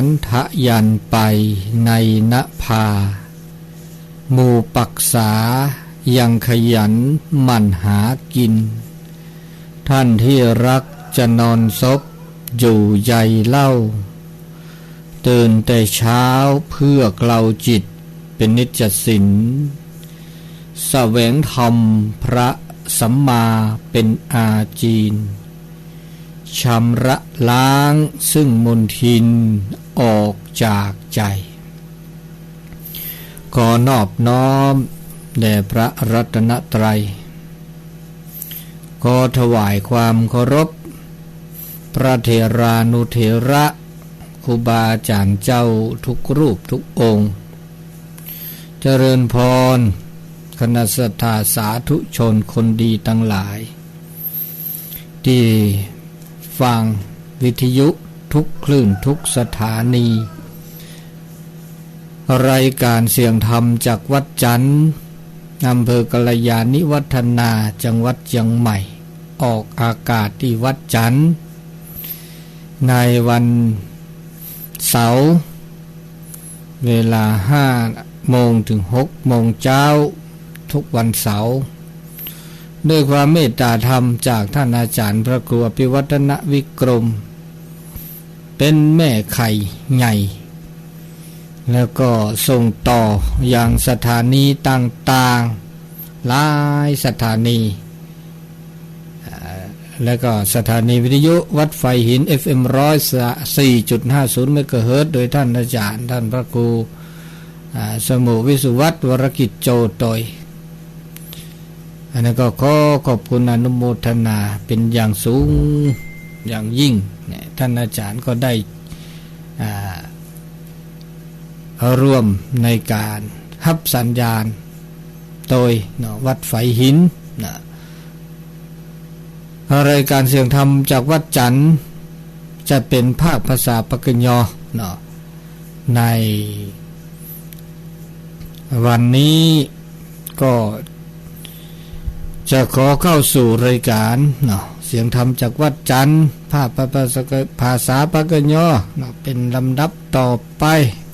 ฉันทะยานไปในนภา หมู่ปักษายังขยันหมั่นหากิน ท่านที่รักจะนอนซบอยู่ใยเล่า ตื่นแต่เช้าเพื่อเกลาจิตเป็นนิจสิน แสวงธรรมพระสัมมาเป็นอาจีน ชำระล้างซึ่งมลทินออกจากใจ ขอนอบน้อมแด่พระรัตนตรัย ขอถวายความเคารพ พระเถรานุเถระ ครูบาอาจารย์เจ้าทุกรูปทุกองค์ เจริญพร คณะศรัทธาสาธุชนคนดีทั้งหลาย ที่ฟังวิทยุทุกคลื่นทุกสถานี รายการเสียงธรรมจากวัดจันทร์ อำเภอกัลยาณิวัฒนา จังหวัดเชียงใหม่ ออกอากาศที่วัดจันทร์ ในวันเสาร์ เวลาห้าโมงถึงหกโมงเช้า ทุกวันเสาร์ ด้วยความเมตตาธรรมจากท่านอาจารย์พระครูอภิวัฒนวิกรม เป็นแม่ข่ายใหญ่ แล้วก็ส่งต่อยังสถานีต่างๆ หลายสถานี แล้วก็สถานีวิทยุวัดไฟหิน เอฟเอ็ม ร้อยสี่จุดห้าศูนย์ เมกะเฮิรตซ์ โดยท่านอาจารย์ ท่านพระครู อ่า สมุวิสุวัฒน์ วรกิจโจ โดย อันนั้นก็ขอขอบคุณอนุโมทนาเป็นอย่างสูงอย่างยิ่ง เนี่ย ท่านอาจารย์ก็ได้ อ่า ร่วมในการฮับสัญญาณโดย เนาะ วัดไฟหิน นะ รายการเสียงธรรมจากวัดจันทร์ จะเป็นภาคภาษาปากกยอ เนาะ ในวันนี้ก็จะขอเข้าสู่รายการ เนาะ เสียงธรรมจากวัดจันทร์ ภาคภาษา ภาษาปากกยอ เนาะ เป็นลำดับต่อไป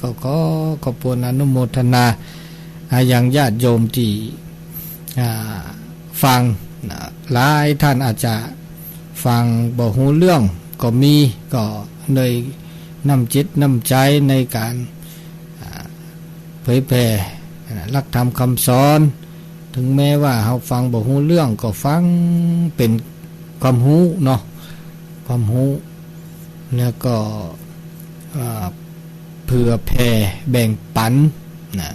ก็ขอขอบคุณอนุโมทนา อ่า ยังญาติโยมที่ อ่า ฟัง นะ หลายท่านอาจจะฟังบ่ฮู้เรื่องก็มี ก็เลยน้ำจิตน้ำใจในการ อ่า เผยแผ่ อ่า หลักธรรมคำสอน ถึงแม้ว่าเฮาฟังบ่ฮู้เรื่องก็ฟังเป็นความรู้เนาะ ความรู้ แล้วก็ อ่า เผื่อแผ่แบ่งปัน นะ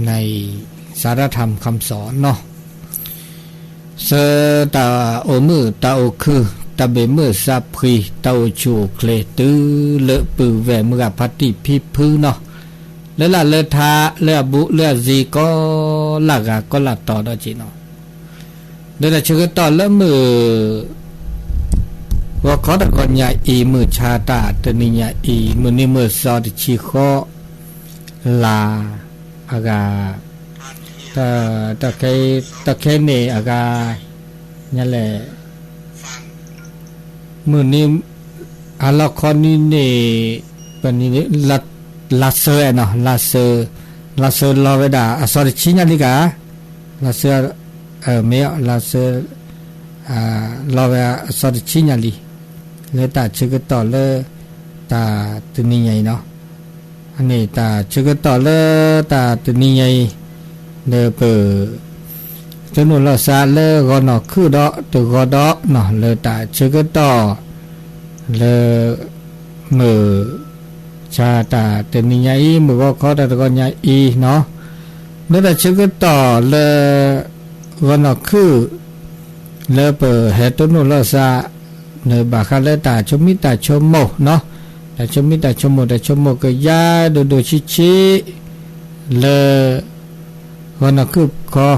ในสารธรรมคำสอนเนาะ ဆၢတၢ်အိၣ်မုာ်တၢ်အိၣ်ခုၣ် တၢ်ဘၣ်မုာ်စၢ်ဖှံ တၢ်အိၣ်ဆူၣ်အိၣ်ချ့ တုၤလၢပုၢ်ဝဲၢ်မုၢ်ဂၤဖါတံၢ်ဖံဖုနီၤ, လၢလၢ်လၢထါ လၢအဘူးလၢအစံၤ ကိးလၢဂၤကိးလၢတီၤဒီးက့ၤနီၤ, ဒီးတၢ်ဆၢကတီၢ်လၢမုၢ် ဂီၤခီတဂီၤညါအံၤ မုၢ်ဆါတၢ်တနံၤညါအံၤ မုၢ်နံၤမုၢ်သီတဆံဃီ လါအဂၤ တ တခဲ တခဲန့ၣ်အဂၤ ညါလဲၣ် မုၢ်နံၤ အလီၢ်ခီနံၤန့ၣ် ပနံၤ လါ လါစၢၤနီၤ လါစၢၤ လါစၢၤလီၤဝဲဒၣ် အစီတဆံညါလံကၤ လါစၢၤ မ့ၢ်အီၤ လါစၢၤ လီၤဝဲအစီတဆံညါလံ လၢတၢ်ဆၢကတီၢ်လၢ တၢ်တနံၤညါအံၤနီၤ အန့ၣ်တၢ်ဆၢကတီၢ်လၢတၢ်တနံၤညါအံၤ လၢပ တနီၣ်လီၤစၢ်လၢဂီၤနီၢ်ခုၣ်ဒီးတဂီၤဒီးနီၤ လၢတၢ်ဆၢကတီၢ် လၢ မုၢ်ဆါတၢ်တနံၤညါအံၤ မုၢ်ဂီၤခီတၢ်တဂီၤညါအံၤနီၤ, လၢတၢ်ဆၢကတီၢ်လၢ ဂီၤနီၢ်ခုၣ် လၢပဟဲတနီၣ်လီၤစၢ် န့ၣ်ဘၣ်ဃးလၢတၢ်ဆိမိၣ်တၢ်ဆိကမိၣ်နီၤ, တၢ်ဆိမိၣ်တၢ်ဆိကမိၣ် တၢ်ဆိကမိၣ်ကယၤဒိၣ်ဒိၣ်ဆံးဆံး လၢ ဂီၤနီၢ်ခုၣ်ခီ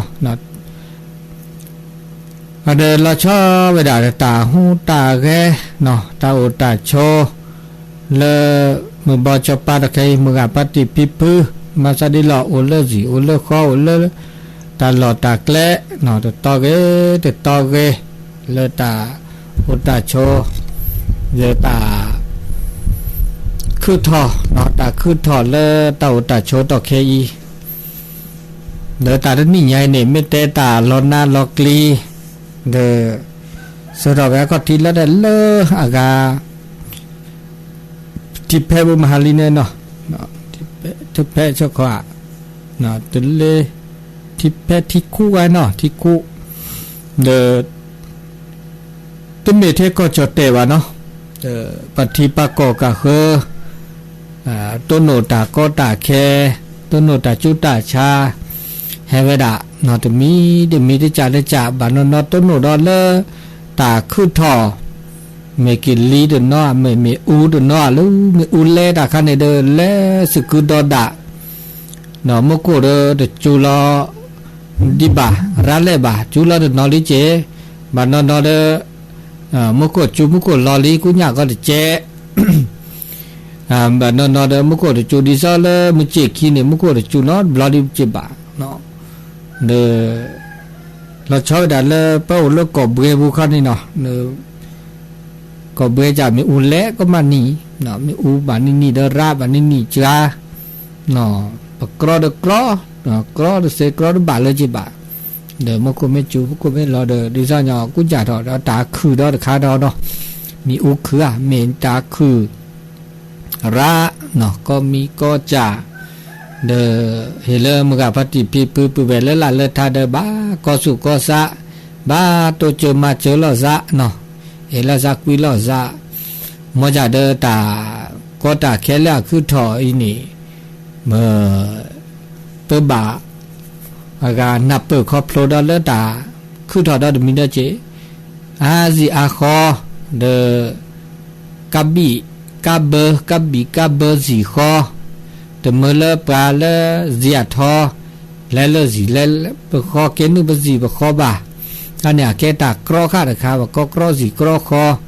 ဒီးလီၤဆီဝဲဒၣ်တၢ်ဟူးတၢ်ဂဲၤနီၤ တၢ်အိၣ်တၢ်ဆိး လၢမုၢ်ဘီစီၤပၤတခါအံၤ မုၢ်ဂၤဖါတံၢ်ဖံဖု မၤသးဒ်လီၤ အိၣ်လၢဇံၣ်အိၣ်လၢဃီ အိၣ်လၢတၢ်လီၢ်တၢ်ကျဲနီၤ တတီဂ့ၤတတီဂ့ၤ လၢတၢ်အိၣ်တၢ်ဆိး လၢတၢ် ခီ ခုၣ်ထီၣ်, တၢ်ခုၣ်ထီၣ်လၢတၢ်အိၣ်တၢ်ဆိးတီၢ်ခဲအံၤ, ဒီးတၢ်တနံၣ်ညါအံၤန့ၣ် မ့ၢ်တဲတၢ်လီၤနါလီၤကျံ, ဒီး စၢထီၣ်က့ၤအခီၣ်ထံးလၢတၢ်လၢအဂၤ ထံဖဲပူၤမဟါလံန့ၣ်နီၤ, ထံဖဲဆၢခီဧါ, တလ့, ထံဖဲထံခူၣ်ဝဲနီၤ, ထံခူၣ်, ဒီး တမ့ၢ်ထဲကီၢ်ကၠီၣ်တဲၣ်ဘၣ်နီၤ, ပထံပကီၢ်ကဃၢၤ, တိၢ်နီၣ်တၢ်ကီတၢ်ခဲ, တိၢ်နီၣ်တၢ်ကူတၢ်ဆါ, ဟဲဝဲဒၣ်, တမံၤတမံၤတကးတကး ဘၣ်နီၢ်နီၢ်တိၢ်နီၣ်ဒီးလၢ တၢ်ခုၣ်ထီၣ်, မ့ၢ်ကလံၤတနီၤ, မ့ၢ်မ့ၣ်အူတနီၤ, လၢမ့ၣ်အူလဲတၢ်ခါန့ၣ်ဒီး လဲၤစကုဒီဒၣ် ဒီးမူခိၣ်ဒီးတစူၤလီၤ ဒံးဘၣ်, ရၤလဲၣ်ဘၣ်, စူၤလီၤတနီၤလံက့ၤ, ဘၣ်နီၢ်နီၢ်ဒီး မူခိၣ်စူၤမူခိၣ်လီၤလံ ကူညၣ်ကီတကဲ, ဘၣ်နီၢ်နီၢ်ဒီး မူခိၣ်တစူၤဒ်သိးလၢမုၢ်စ့ၢ်ခံန့ၣ် မူခိၣ်တစူၤနီတဘျီဒံးက့ၤဘၣ်, ဒီး လီၤဆီဝဲဒၣ်လၢပအိၣ်လၢကီၢ်ဘှ့ပူၤခီန့ၣ်နီၤ, ကီၢ်ဘှ့ကမ့ၣ်အူလဲကမၣ်နံၤ, မ့ၣ်အူဘၣ်နံၤနံၤဒီးရၤဘၣ်နံၤနံၤစှၤ, ပကြီဒီးကြီ, ကြီတစ့ကြီတဘၣ်လၢက့ၤဘၣ်, ဒီးမူခိၣ်မ့ၢ်စူၤ မူခိၣ်မ့ၢ်လီၤဒီး ဒ်သိးညီ ကူညၣ်ထီၣ်ဒီးတၢ်ခုၣ်ဒီးတခါဒီးနီၤ, မ့ၣ်အူခုၣ်ဧါ, မ့ၢ်တၢ်ခုၣ် ရၤ, ကီမံၤကီစၢ်, ဒီး ဟ့ၣ်လၢမုၢ်ဂၤဖါတံၢ်ဖံဖုပုၢ်ဝဲၢ်လၢလၢ်လၢထါဒီး ဘၣ်ကီဆူၣ်ကီစး, ဘၣ်တိစၢၤမၤစၢၤလိာ်သးနီၤ, ဟ့ၣ်လီၤသးကွံလိာ်သး, မ်ယၤဒီးတၢ်ကီတၢ်ခဲလၢအခုၣ်ထီၣ်အံၤန့ၣ် မ့ၢ် ပဘၣ် အဂၤနၢ်ပၢၢ်ခီဖျိဒီးလၢတၢ်ခုၣ်ထီၣ်ဒီးတမံၤဒီးက့ၤ, အါစံာ်အါဃီ, ဒီး ကဘံၣ်ကဘၢ ကဘံၣ်ကဘၢစံာ်ဃီ, တမၢလၢပှၤလၢစံာ်အထီ, လဲၤလၢစံာ်လဲၤပဃီ ကဲနုာ်ပစံာ်ပဃီဘၣ်, အန့ၣ်အကဲတၢ်ကြီဃာ်တခါ ပကီကြီစံာ်ကြီဃီ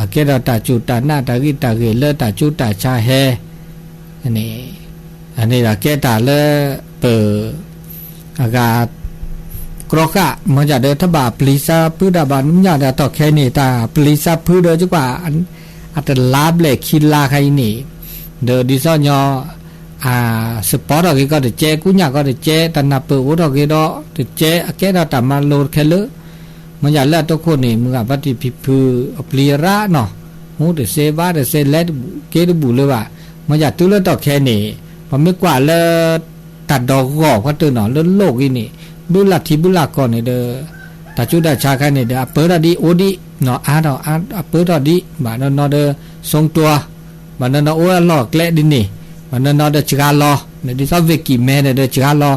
အကဲဒီးတၢ်စူၢ်တၢ်နာ်တၢ်ဂံၢ်တၢ်ဂ့ၤလၢတၢ်ကူတၢ်ဆါဟဲ, န့ၣ်, အန့ၣ်ဒီးကဲတၢ်လၢ ပ အဂၤ ကြီဃာ် မ့ၢ်ယၤဒီး တဘၣ်ပျံၤစးဖုဒၣ်ဘၣ် မ့ၢ်ယၤဒီး တီၢ်ခဲအံၤန့ၣ် တၢ်ပျံၤစးဖုဒီး ကကွၢ် အတလါဘျဲၣ်ခံလါခါအံၤန့ၣ်, ဒီးဒ်သိးညီ အ စပီထီၣ်က့ၤကီၢ်တကဲ ကူညၣ်ကီၢ်တကဲ တၢ်နၢ်ပၢၢ်အိၣ်ထီၣ်က့ၤဒီးတကဲ အကဲဒီးတၢ်မၤလိတခဲလၢာ်, မ့ၢ်ယၤလၢအတီခိၣ်န့ၣ် မုၢ်ဂၤဖါတံၢ်ဖံဖု အပျံၤရၣ်နီၤ, မူတစ့ဘါတစ့ လဲၤတဘူၣ်က့ၤတဘူၣ်လၢၤဘၣ်, မ့ၢ်ယၤတုၤလၢတီၢ်ခဲအံၤန့ၣ် ပမ့ၢ်ကွၢ်လၢ တၢ်ဒီးဂီၢ်ဖီတၢၢ်နီၤ လၢလိၣ်ဂံၢ်န့ၣ် ဘုလၢ်ထံဘုလၢ်ကီၢ်န့ၣ်ဒီး တၢ်ကူတၢ်ဆါခါန့ၣ်ဒီး အပၢထီၣ်ဒံးအိၣ်ဒံးနီၤ အါထီၣ်အပၢထီၣ်ဒံး ဘၣ်နီၢ်နီၢ်ဒီး ဆုံးတွၢ်ဘၣ်နီၢ်နီၢ်အိၣ်အလီၢ်အကျဲဒ်န့ၣ်, ဘၣ်နီၢ်နီၢ်ဒီးစှၤလီၤ, ဒ်သိး ဝ့ၢ်ကံၣ်မဲန့ၣ်ဒီးစှၤလီၤ,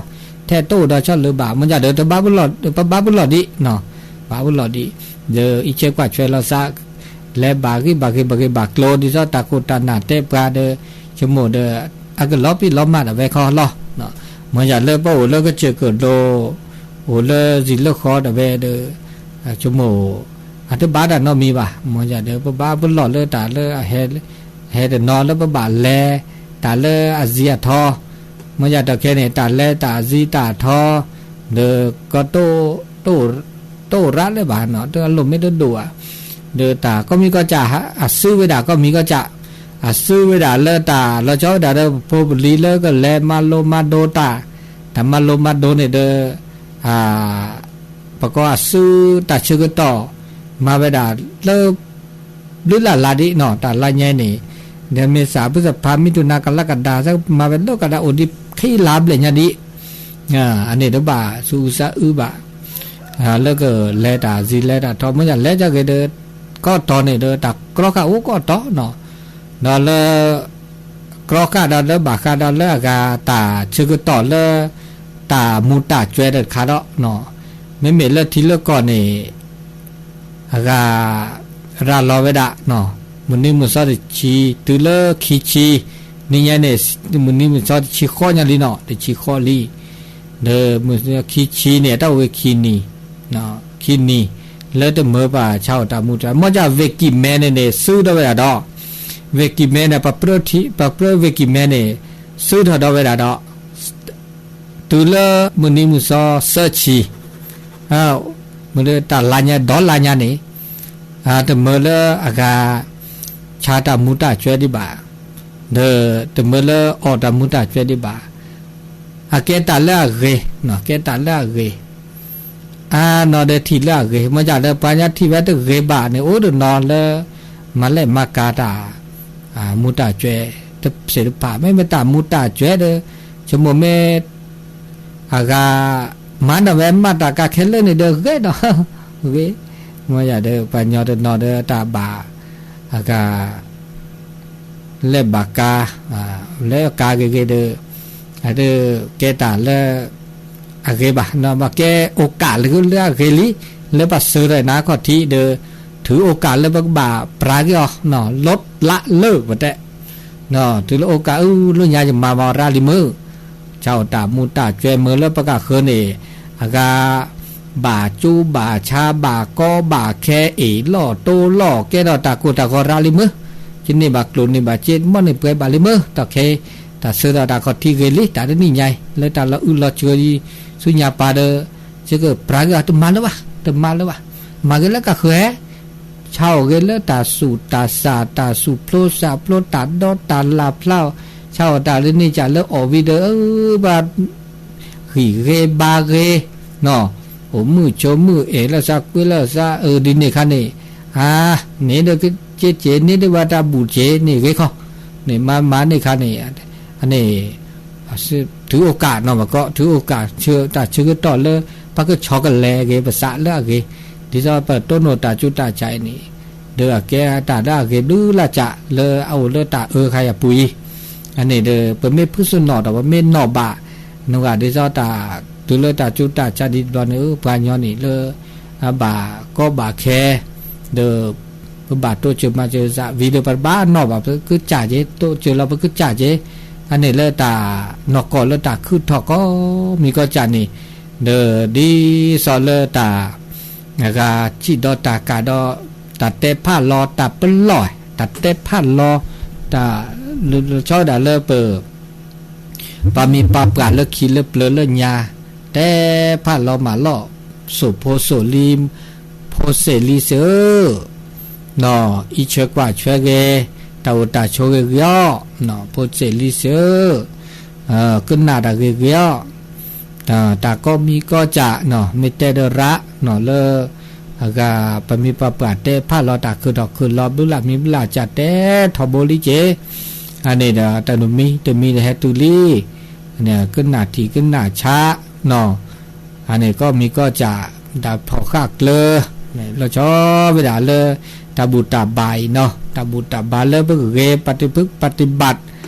ထဲတအိၣ်ဒီးဆီၣ်လၢၤဘၣ်, မ့ၢ်ယၤဒီး ပဘၣ်ပလီၢ်ဒံးနီၤ, ဘၣ်ပလီၢ်ဒံး, ဒီးအံးဆဲကွၢ်ဆွဲလီၤသး, လဲၤဘၣ်ဂ့ၢ်ဘၣ်ဂ့ၢ်ဘၣ်ဂ့ၢ်ဘၣ်ကျိၤ ဒ်သိးတၢ်ခိၣ်တၢ်နၢ်တဲပှၤဒီး ဆိကမိၣ်ဒီး အကလီၤပံာ်လီၤမၢ်ဒၣ်ဝဲခီလီၤ, မ့ၢ်ယၤလၢပအိၣ်လၢကစၢၢ်ကလိၤ အိၣ်လၢစံာ်လၢဃီဒၣ်ဝဲဒီး ဆိကမိၣ် အတဘၣ်တၢ်နီတမံၤဘၣ်, မ့ၢ်ယၤဒီး ပဘၣ်ပလီၢ်လၢတၢ်လၢအဟဲ ဟဲတနီၤလၢပဘၣ်လဲၤ တၢ်လၢအစံာ်အထီ, မ့ၢ်ယၤတီၢ်ခဲအံၤန့ၣ် တၢ်လဲၤတၢ်အစံာ်တၢ်အထီ, ဒီးက တအိၣ်ရၣ်လၢၤဘၣ်နီၤ တၢ်အလိၣ်မ့ၢ်တဒိၣ်ဘၣ်, ဒီးတၢ်ကီၢ်မံၤကီၢ်စဲၣ် အစုဝဲဒၣ်ကီၢ်မံၤကီၢ်စဲၣ်, အစုဝဲဒၣ်လၢတၢ်လီၤဆီဝဲဒၣ်ဒီး ပဖိပလံၤလၢကလဲၤမၤလိမၤဒိးတၢ်, တၢ်မၤလိမၤဒိးန့ၣ်ဒီး ပကိးအစုတၢ်ဆၢကတီၢ် မၤဝဲဒၣ်လၢ ဘျုးလၢ်လါဒံးနီၤ တၢ်လါညါန့ၣ်, ဒီးမ့ၢ်စး ဖုစဖါ မံၣ်ထူၣ်နၤ ကလးကဒါ မၤဝဲလၢကဒါအိၣ်ဒံးခံလါဘျဲၣ်ညါဒံး, အန့ၣ်တဘၣ်ဆူအုစါအုဘၣ်, လၢကလဲၤတၢ်စံာ်လဲၤတၢ်ထီ မ့ၢ်ယၤလဲၤက့ၤဒီး ကီၢ်တီၤန့ၣ်ဒီး တၢ်ကြီဃာ်အိၣ်ကီၢ်တီၤနီၤ, ဒီးလၢ ကြီဃာ်ဒီးလၢဘၣ်ဃးဒီးလၢအဂၤတၢ်ဆၢကတီၢ်လၢ တၢ်မူၤတၢ်ကွဲးတခါဒီး မ့မ့ၢ်လၢထံလၢကီၢ်န့ၣ် အဂၤ ရၤလီၤဝဲဒၣ် မုၢ်နံၤမုၢ်သီတဆံ တုၤလၢခံဆံ နံၤညါန့ၣ် မုၢ်နံၤမုၢ်သီတဆံဃိးညါလံနီၤ တဆံဃိးလံ, ဒီးမုၢ်ခံဆံန့ၣ် အတၢ်အိၣ်ဝဲခံနံၤ ခံနံၤ လၢတမၢပှၤဆါအီၣ်တၢ်မူၤတၢ် မ့ၢ်ဒ်ဝ့ၢ်ကံၢ်မဲန့ၣ်န့ၣ် စုဒီးဝဲဒၣ်ဒီး ဝ့ၢ်ကံၢ်မဲန့ၣ် ပပြၢဝ့ၢ်ကံၢ်မဲန့ၣ် စုထီၣ်ဒီးဝဲဒၣ်ဒီး တုၤလၢမုၢ်နံၤမုၢ်သီသၢဆံ မ့ၢ်လၢတၢ်လါညါ ဒီလါညါန့ၣ် တမၢလၢအဂၤ ဆါတၢ်မူၤတၢ်ကွဲးဒံးဘၣ်, ဒီးတမၢလၢအီၣ်တၢ်မူၤတၢ်ကွဲးဒံးဘၣ်, အကဲတၢ်လၢအဂ့ၤ, ကဲတၢ်လၢအဂ့ၤ, အနီၢ်ဒီးထံၣ်လၢအဂ့ၤ, မ့ၢ်ဒ်လၢပှၤကညီထံၣ်ဝဲတဂ့ၤဘၣ်န့ၣ် အိၣ်တနီၤလၢ မၤလဲၣ်မၤကၤတၢ် မူၤတၢ်ကွဲး တစဲးတဖၣ်, မ့မ့ၢ်တၢ်မူၤတၢ်ကွဲးဒီး ဆိကမိၣ်မ့ၢ် အဂၤ မၤနီၢ်ဝဲမၤတၢ်ကါခဲလၢာ်န့ၣ်ဒီးဂ့ၤနီၤ, ဂ့ၤ, မ့ၢ်ဒ်ဒီးပှၤကညီတနီၤဒီးတၢ်ဘၣ် အဂၤ လဲၤဘၣ်ကါ, လဲၤကါဂ့ၤဂ့ၤဒီး အကဲတၢ်လၢ အဂ့ၤဘၣ်, ဘၣ်ကဲအိၣ်ကးလၢကလၢအဂ့ၤလံ, လၢပစၢၤထီၣ်နၤခီၣ်ထံးဒီး ထုးအိၣ်ကးလၢပကဘၣ်ပြးက့ၤအီၤ လီၤလးလၢပတဲ တုၤလၢအိၣ်ကးအုလၢညါယမၤမၤရၤလံမ့ၢ်, ဆၣ်အိၣ်တၢ်မူၤတၢ်ကွဲးမ့ၢ်လၢပကဃၢၤန့ၣ်, အဂၤ ဘၣ်ကၠူဘၣ်ဆါဘၣ်ကီဘၣ်ခဲအ့ၣ်လီၢ်တိလီၢ် ကဲထီၣ်တၢ်ကိၢ်တၢ်ဂီၤရၤလံမ့ၢ်, ကန့ၢ်ဘၣ်ကျိၣ်န့ၢ်ဘၣ်စ့ မီၢ်န့ၢ်ပှဲၤဘၣ်လံမ့ၢ်, တၢ်ခဲ တၢ်ဆၢထီၣ်တၢ်ခီၣ်ထံးဂ့ၤလံ တၢ်တနံၣ်ညါအံၤ လၢတၢ်လီၤအုလီၤစၢၤအံၤ ဆူညါပၤဒီး ကပြးက့ၤအီၤ တမၤလၢၤဘၣ်, တမၤလၢၤဘၣ်, မၤဂ့ၤလၢကဃၢၤဟဲ ဆါအိၣ်ဂ့ၤလၢတၢ်ဆူးတၢ်ဆါ တၢ်ဆူးဖျိစးဖျိ တၢ်ဒီတၢ်လၢ်ဖျါအီၤ, ဆါအိၣ်တၢ်လၢန့ၣ်ကးလၢအီၣ်ဝံၤဒီး ဘၣ် ဂံၢ်ဂ့ၤဘါဂ့ၤ, အိၣ်မုာ်ဆိးမုာ်အဲၣ်လၢသးကွံလၢသးအၢဒ်န့ၣ်ခါန့ၣ်, အါ, န့ၣ်ဒီးကက့ၤက့ၤ န့ၣ်ဒီးဘၣ်တၢ်ဘူၣ်က့ၤန့ၣ်ဂ့ၤခီ, န့ၣ်မၤမၤန့ၣ်ခါန့ၣ်, အန့ၣ် ထုးအိၣ်ကးနီၤ ပကိး ထုးအိၣ်ကး ဆၢတၢ်ဆၢကတီၢ်လၢ ပကဆီကလဲၤဂ့ၤပသးလၢအဂ့ၤ, ဒ်သိးပတိၢ်နီၣ်တၢ်ကၠူတၢ်စးအံၤန့ၣ်, ဒီးအကဲတၢ်လၢအဂ့ၤဘျုးလၢ်စးလၢအအိၣ်လၢတၢ်အၢခါယၤပူၤအံၤ, အန့ၣ်ဒီး ပမ့ၢ်ဖုစနီၣ်ဒီးပမ့ၢ်နီၣ်ဘၣ် နဂၤဒ်သိးတၢ် တုၤလၢတၢ်ကၠူတၢ်စးဒ်တဘျီန့ၣ် ပှၤကညီန့ၣ်လၢ အဘၣ်ကီဘၣ်ခဲ ဒီး ပဘၣ်တိစၢၤမၤစၢၤသး ဝံၤဒီးပတဘၣ်နီၣ်ဘၣ် ပကစၢ်က့ၤ တိစၢၤလီၤပကစၢ်က့ၤ, အန့ၣ်လၢတၢ်နီၢ်ကီၢ်လၢတၢ်ခုၣ်ထီၣ်ကိးမံၤကိးစးန့ၣ်, ဒီးဒ်သိးလၢတၢ် အဂၤစံၣ်ဒီးတၢ်ကးဒီး တၢ်တဲဖးလီၤတၢ်ပလီၢ် တၢ်တဲဖးလီၤ တၢ် လၢဆီဒၣ်လၢပ ပှၤမံၤပှၤပှၢ်လၢခံလၢပျၢၤလၢညါ, တဲဖးလီၤမၢ်လီၤ, စိာ်ဖိစိာ်လံ, ဖိစ့ၣ်လံစ့ၢ်ဧၢ, အံးဆၢကွၢ်ဆၢဂ့ၤ, တၢ်အိၣ်တၢ်ဆိးဂ့ၤဂ့ၤအီၤ, ဖိစ့ၣ်လံစ့ၢ်ဧၢ, ကနၣ်တၢ်ဂ့ၤဂ့ၤအီၤ, တၢ်ကိးမံၤကိးစး မ့ၢ်တဲဒီးရးလၢ အဂၤပမံၤပှၤပှၢ်တဲဖးလီၤတၢ်ခုၣ်ထီၣ်ခုၣ်လီၤ ဘျုးလၢ်မံၤဘျုးလၢ်စးတဲထီဘိလံက့ၤ, အန့ၣ်ဒီးတၢ်နမံၤတမံၤဒီးဟဲတုၤလံ, ကနၣ်ထံၣ်ကနၣ်ဆးနီၤ, အန့ၣ်ကိးမံၤကိးစး တၢ်ဖီၣ်ဃာ်ကျၢၤ, လီၤဆီဝဲဒၣ်လၢ တၢ်ဘူၣ်တၢ်ဘါအံၤနီၤ, တၢ်ဘူၣ်တၢ်ဘါလၢပကဂ့ၤ ပฏิบัติ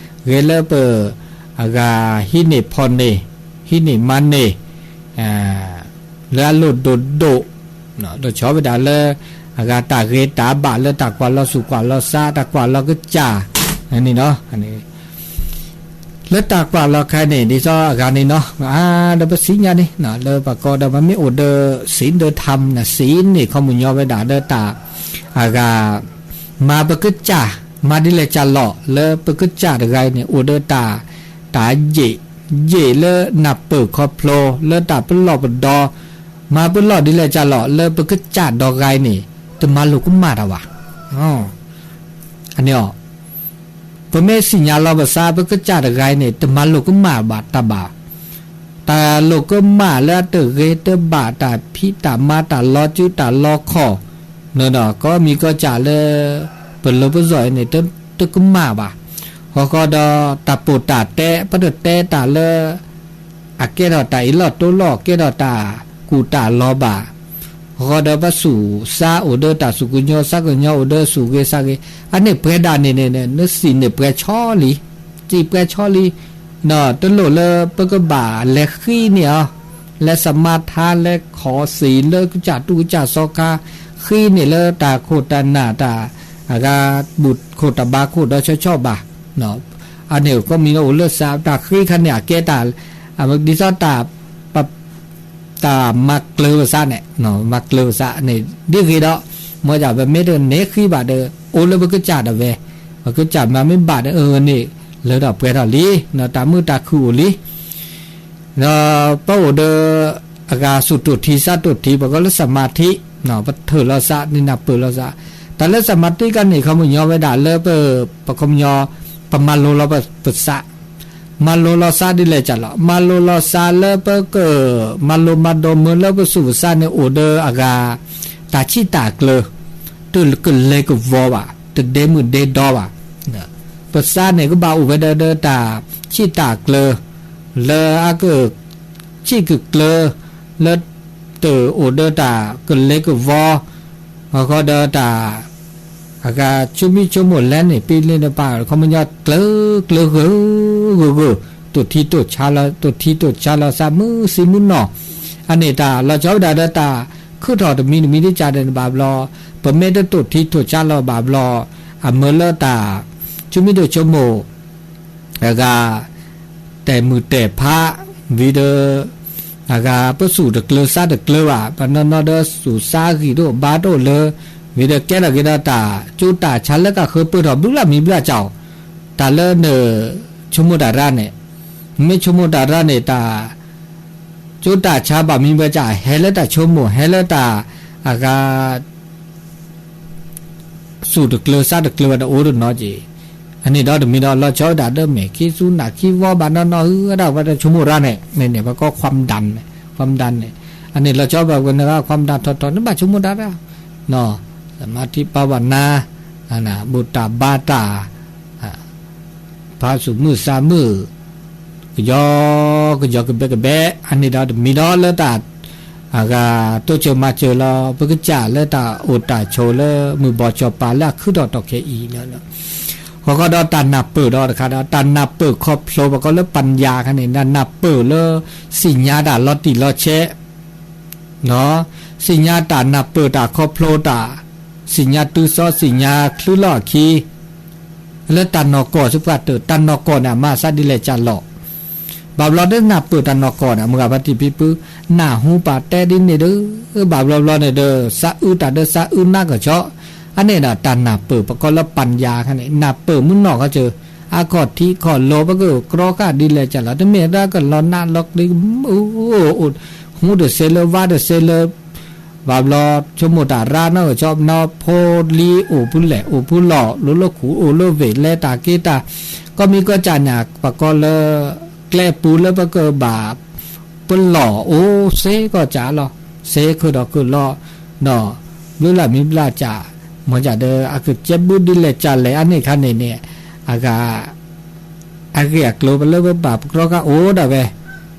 ဂ့ၤလၢပ အဂၤဟံးန့ၢ်ဖီၣ်န့ၢ်, ဟံးန့ၢ်မၤန့ၢ် လၢအလိၣ်ဒိၣ်ဒိၣ်, လီၤဆီဝဲဒၣ်လၢ အဂၤတၢ်ဂ့ၤတၢ်ဘၣ်လၢတၢ်ကွၢ်လီၤဆူးကွၢ်လီၤဆါ တၢ်ကွၢ်လီၤကစၢ်န့ၣ်နီၤ, လၢတၢ်ကွၢ်လီၤခဲအံၤန့ၣ် ဒ်သိးအဂၤန့ၣ်နီၤ, အါ ဒီးပသ့ၣ်ညါန့ၣ် လၢပှၤကိးဒီးပမ့ၢ်အိၣ်ဒီး ศีล ဒီး ธรรม န့ၣ် ศีล န့ၣ် ခီမုၢ်ညီဝဲဒၣ်လၢတၢ် အဂၤ မၤပကစၢ်, မၤဒ်လဲၣ်ကစၢ်လီၤ လၢပကစၢ်တဂၤအံၤန့ၣ် အိၣ်ဒီးတၢ် တၢ်ယ့ၣ်, ယ့ၣ်လၢနၢ်ပၢၢ်ခီဖျိ လၢတၢ်ပလီၢ်ပဒီ, မၤပလီၢ်ဒ်လဲၣ်ကစၢ်လီၤ လၢပကစၢ်ဒီဂၤအံၤန့ၣ် တမၤလိာ်ကမၣ်တၢ်ဘၣ်. အန့ၣ်အီၤ ပမ့ၢ်သ့ၣ်ညါလီၤပသး ပကစၢ်တဂၤအံၤန့ၣ် တမၤလိာ်ကမၣ်ဘၣ်တၢ်ဘၣ်. တၢ်လိာ်ကမၣ်လၢအတဂ့ၤတဘၣ် တၢ်ဖံးတၢ်မၤ တၢ်လီၤစုတၢ်လီၤခီၣ်, ဒီးကိးမံၤကိးစးလၢ ပလိၤပစီၤအံၤန့ၣ် တကမၣ်ဘၣ်. ဃီဃီဒီးတၢ်ပိာ်တၢ်တဲ ပတတဲတၢ်လၢ အကဲထီၣ်တၢ်အ့ၣ်လီၢ်တိလီၢ် ကဲထီၣ်တၢ်ကူၣ်တၢ်လီၤဘၣ်. ဃီဃီဒီးပသူၣ်စါအိၣ်ဒီးတၢ်သူၣ်ကညီၤ သးကညီၤအိၣ်ဒီးသူၣ်ဂ့ၤသးဂ့ၤ အန့ၣ်ပှဲၤဒၣ်န့ၣ်န့ၣ် နစံၣ်န့ၣ်ပှဲၤဆီလံ, စံၣ်ပှဲၤဆီလံ, တလိၣ်လၢပကဘၣ်လဲၤဃံန့ၢ်အီၤ, လဲၤသမါထါ လဲၤခီၣ်သ့ၣ်လၢကစၢ်တူၢ်ကစၢ်စီခါ, ဃံန့ၢ်လၢတၢ်ခိၣ်တၢ်နၢ်တၢ် အဂၤဘူၣ်ခိၣ်တၢ်ဘါခိၣ်ဒီးဆီဆီဘၣ်. အန့ၣ်ကိးမံၤလၢအိၣ်လၢသး တၢ်ဃံခါန့ၣ် အကဲတၢ် ဒ်သိးတၢ် တၢ်မၤကျၢၤပသးန့ၣ် မၤကျၢၤပသးန့ၣ် ဒ်ဂ့ၤဒီး မ်ယပမ့ၢ်တန့ၢ်ဃံဘၣ်ဒီး အိၣ်လၢပကစၢ်ဒၣ်ဝဲ, ပကစၢ်မၤမ့ၢ်ဘၣ်ဒီး အန့ၣ် လၢထီၣ်ပှဲၤထီၣ်လံ, တၢ်မုာ်တၢ်ခုၣ်အိၣ်လံ. ဒီးပအိၣ်ဒီး အဂၤသူၣ်တိၢ်ထံသးတိၢ်ထံ ပကိးလၢ สมาธิ, ပထၢၣ်လီၤသး နၢ်ပၢၢ်လီၤသး, တၢ်လၢစမၤသံကါန့ၣ် ခီပညီဝဲဒၣ်လၢပ ပခီပညီ ပမၤလိလီၤပသး, မၤလိလီၤသးဒ်လဲၣ်ကလီၤ, မၤလိလီၤသးလၢပက မၤလိမၤဒိးမၢလၢပသူၣ်ပသးန့ၣ်အိၣ်ဒီးအဂၤ တၢ်ဆံၣ်တၢ်ကျၢၤ တကလဲၤကဝီၤဘၣ်, တဒဲမုၢ်ဒဲဒီဘၣ်. ပသးန့ၣ်ကဘၣ်အိၣ်ဝဲဒၣ်ဒီးတၢ်ဆံၣ်တၢ်ကျၢၤ လၢအက ဆံၣ်ကကျၢၤ လၢတအိၣ်ဒီးတၢ်ကလဲၤကဝီၤ အဃိဒီးတၢ် အဂၤဆိမိၣ်ဆိကမိၣ်လဲန့ၣ် ပ့လ့တပာ် ခီပညီကျၢၤကျၢၤဂၢၢ်ဂၢၢ်ဂၢၢ် တိၢ်ထံတိၢ်ဆါလီၤ တိၢ်ထံတိၢ်ဆါလီၤသးမုၢ်ဆံမုၢ်နီၢ်, အန့ၣ်တၢ်လီၤဆီဝဲဒၣ်ဒီးတၢ်ခုၣ်ထီၣ်တမံၤတမံၤဒ်ကဒဲးန့ၣ်ဘၣ်ဘျီ, ပမ့ၢ်တတိၢ်ထံတိၢ်ဆါလီၤဘၣ်ဘျီ, အမၢလၢတၢ် ဆိမိၣ်ဒိၣ်ဆိကမိၣ် အဂၤ တဲာ်မုၢ်တဲာ်ဖး ဝံၤဒီး အဂၤပသူၣ်တကျၢၤသးတကျၢၤဘၣ်, ပနီၢ်နီၢ်ဒီးသူၣ်သးဂံၢ်တအိၣ်ဘါတအိၣ်လၢ ဝံၤဒီးကဲထီၣ်က့ၤဒီးတၢ်ကၠိတၢ်ဆါလၢကဃၢၤပၢၢ်ထီၣ်ဘျုးလၢ်မံၤဘျုးလၢ်ကၠီၣ်, တၢ်လၢန ဆိကမိၣ်တၢ်ရၢန့ၣ်, မ့ၢ်ဆိကမိၣ်တၢ်ရၢန့ၣ် တၢ် ကၠိတၢ်ဆါဘၣ်မံၤဘျုးလၢ်ကၠီၣ် ဟဲလၢတၢ်ဆိကမိၣ် ဟဲလၢတၢ် အဂၤ သူၣ်တကျၢၤသးတကျၢၤဝဲတအိၣ်တနီၤက့ၤ, အန့ၣ်ဒီးတမံၤဒီးလီၤဆီဝဲဒၣ်ဒီးမဲာ်ခံသူနာ်ခံဝီဘၣ်နီၢ်နီၢ် ဟုအတၢ်ဝဲတၢ်ဆိကမိၣ်ရၢန့ၣ်, န့ၣ်န့ၣ် ပကိး ความดัน န့ၣ်, ความดัน န့ၣ်, အန့ၣ်လီၤဆီဘၣ်ဝဲနဂၤ ความดัน ထီၣ်ထီၣ် နဘၣ်ဆိကမိၣ်တၢ်ရၢ, သမာဓိ ภาวนา ဘူၣ်တၢ်ဘါတၢ် ဖးသူၣ်မုၢ်သးမုၢ် ကယီကယီကဘဲကဘဲ, အန့ၣ်ဒီးတမံၤဒီးလၢတၢ် အဂၤတိစၢၤမၤစၢၤလီၤ ပကစၢ်လၢတၢ်အိၣ်တၢ်ဆိးလၢမုၢ်ဘီၣ်စီၤပၤလၢအခုၣ်ထီၣ်တီၢ်ခဲအံၤ, ဃီဃီဒီးတၢ်နၢ်ပၢၢ်ဒီးတခါဒီး တၢ်နၢ်ပၢၢ်ခီဖျိ ပကိးလၢ ปัญญา ခါန့ၣ် နၢ်ပၢၢ်လၢ သ့ၣ်ညါတၢ်လီၤတံၢ်လီၤဆဲး သ့ၣ်ညါတၢ်နၢ်ပၢၢ်တၢ်ခီဖျိတၢ်, သ့ၣ်ညါတုၤသီ သ့ၣ်ညါချုးလီၢ်အခံ, လၢတၢ်နီၢ်ကီၢ်သပှၢ်တၢၢ် တၢ်နီၢ်ကီၢ်န့ၣ် အမၤသးဒ်လဲၣ်ကလီၤ, ဘၣ်ဘျီတနၢ်ပၢၢ်တၢ်နီၢ်ကီၢ်န့ၣ် မုၢ်ဂၤဖါတံၢ်ဖံဖု နၢ်ဟူပာ်တဲဒ်န့ၣ်ဒီး ဘၣ်ဘျီဘျီန့ၣ်ဒီး သးအုးတၢ်ဒီးသးအုးနါကဆီ, အန့ၣ်ဒီးတၢ်နၢ်ပၢၢ် ပကိးလၢ ปัญญา ခါန့ၣ် နၢ်ပၢၢ်မုၢ်နီၢ်ခီစၢၤ အခီၣ်ထံးခီၣ်လိၤ ပကကြီဃာ်ဒ်လဲၣ်ကလီၤ တမ့ၢ်ဒၣ်ကလီၤနးလီၤကျံ အိၣ် ဟူတစဲးလၢ ဝါတစဲးလၢ ဘၣ်ဘျီ ဆိကမိၣ်တၢ်ရၢနီၢ်ကဆီ နီၢ်ဖိလံၤအိၣ်ဖုလဲၣ် အိၣ်ဖုလီၢ် လိၤလိာ်ခူၣ်အိၣ်လၢဝ့ၢ် လဲၤတၢ်က့ၤတၢ် ကိးမံၤကိးကၠၢ်န့ၣ် ပကိးလၢ ကျဲပူၤလၢပကဘၣ် ပလီၢ်အိၣ်စ့ၢ်ကီးကၠၢ်လီၤ စ့ၢ်ကီးဒီးကလီၤ ဒီး ဘျုးလၢ်မံၤဘျုးလၢ်ကၠၢ် မ့ၢ်ကၠၢ်ဒီး အကကဲဘျုးဒ်လဲၣ်ကၠၢ်လဲၣ် အန့ၣ်ခါန့ၣ်န့ၣ် အဂၤ အဂ့ၢ်အကျိၤပလၢပဘၣ်ပကြီဃာ်အိၣ်ဒၣ်ဝဲ,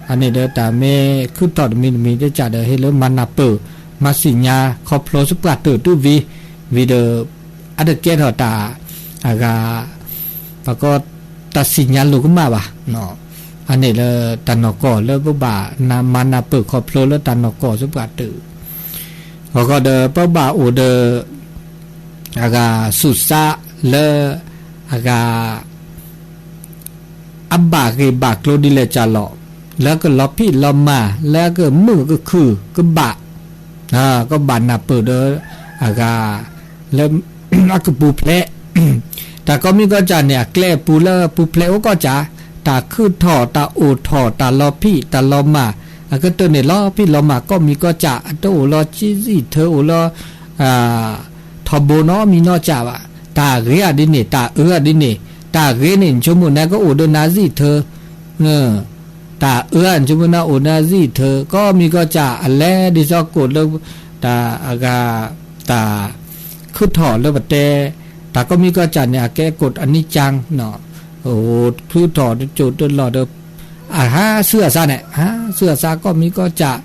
အန့ၣ်ဒီးတၢ်မ့ၢ်ခုၣ်ထီၣ်တမံၤတမံၤတကၠၢ်ဒီး ဟ့ၣ်လၢမၤနၢ်ပၢၢ် မၤသ့ၣ်ညါခီဖျိသပှၢ်တၢၢ်တုၤဝံၤ, ဝံၤဒီး အတကဲထီၣ်တၢ် အဂၤ ပကိး တၢ်သ့ၣ်ညါလိာ်ကမၣ်ဘၣ်, အန့ၣ်လၢတၢ်နီၢ်ကီၢ်လၢပဘၣ်မၤနၢ်ပၢၢ်ခီဖျိလၢတၢ်နီၢ်ကီၢ်သပှၢ်တၢၢ်, အဃိဒီးပဘၣ်အိၣ်ဒီး အဂၤသူၣ်သးလၢ အဂၤ အဘၣ်ဂ့ၢ်ဘၣ်ကျိၤဒ်လဲၣ်ကၠၢ်လီၤ, လၢကလီၤဖံးလီၤမၤ လၢကမုာ်ကခုၣ်ကဘၣ်, ကဘၣ်နၢ်ပၢၢ်ဒီး အဂၤ လၢ အကပူၤဖျဲး, တၢ်ကိးမံၤကိးကၠၢ်န့ၣ် အကျဲအပူၤလၢပူၤဖျဲးအိၣ်ကိးကၠၢ်, တၢ်ခုၣ်ထီၣ် တၢ်အိၣ်ထီၣ် တၢ်လီၤဖံး တၢ်လီၤမၤ အကတၢၢ်န့ၣ်လီၤဖံးလီၤမၤ ကိးမံၤကိးကၠၢ် အတအိၣ်လီၤကံစံၣ်ထၢ အိၣ်လီၤ ထီဘိနီတမံၤနီတကၠၢ်ဘၣ်. တၢ်ဂ့ၤအဒ်န့ၣ် တၢ်အၢအဒ်န့ၣ်, တၢ်ဂ့ၤန့ၣ် နဆိကမိၣ်နကအိၣ်ဒီးနၤစံၣ်ထၢ, တၢ်အၢ နဆိကမိၣ်နအိၣ်နၤစံၣ်ထၢ ကိးမံၤကိးကၠၢ် အလဲၤဒ်သိးကိးလၢ တၢ်အဂၤ တၢ်ခုၣ်ထီၣ်လၢပတဲ, တၢ်ကိးမံၤကိးကၠၢ်န့ၣ် အကဲကိးအနံၣ်ကၠၢ် အိၣ်ဖုထီၣ်တစိၢ်တလီၢ်ဒီး အဟးဆူအသးန့ၣ် ဟးဆူအသးကိးမံၤကိးကၠၢ်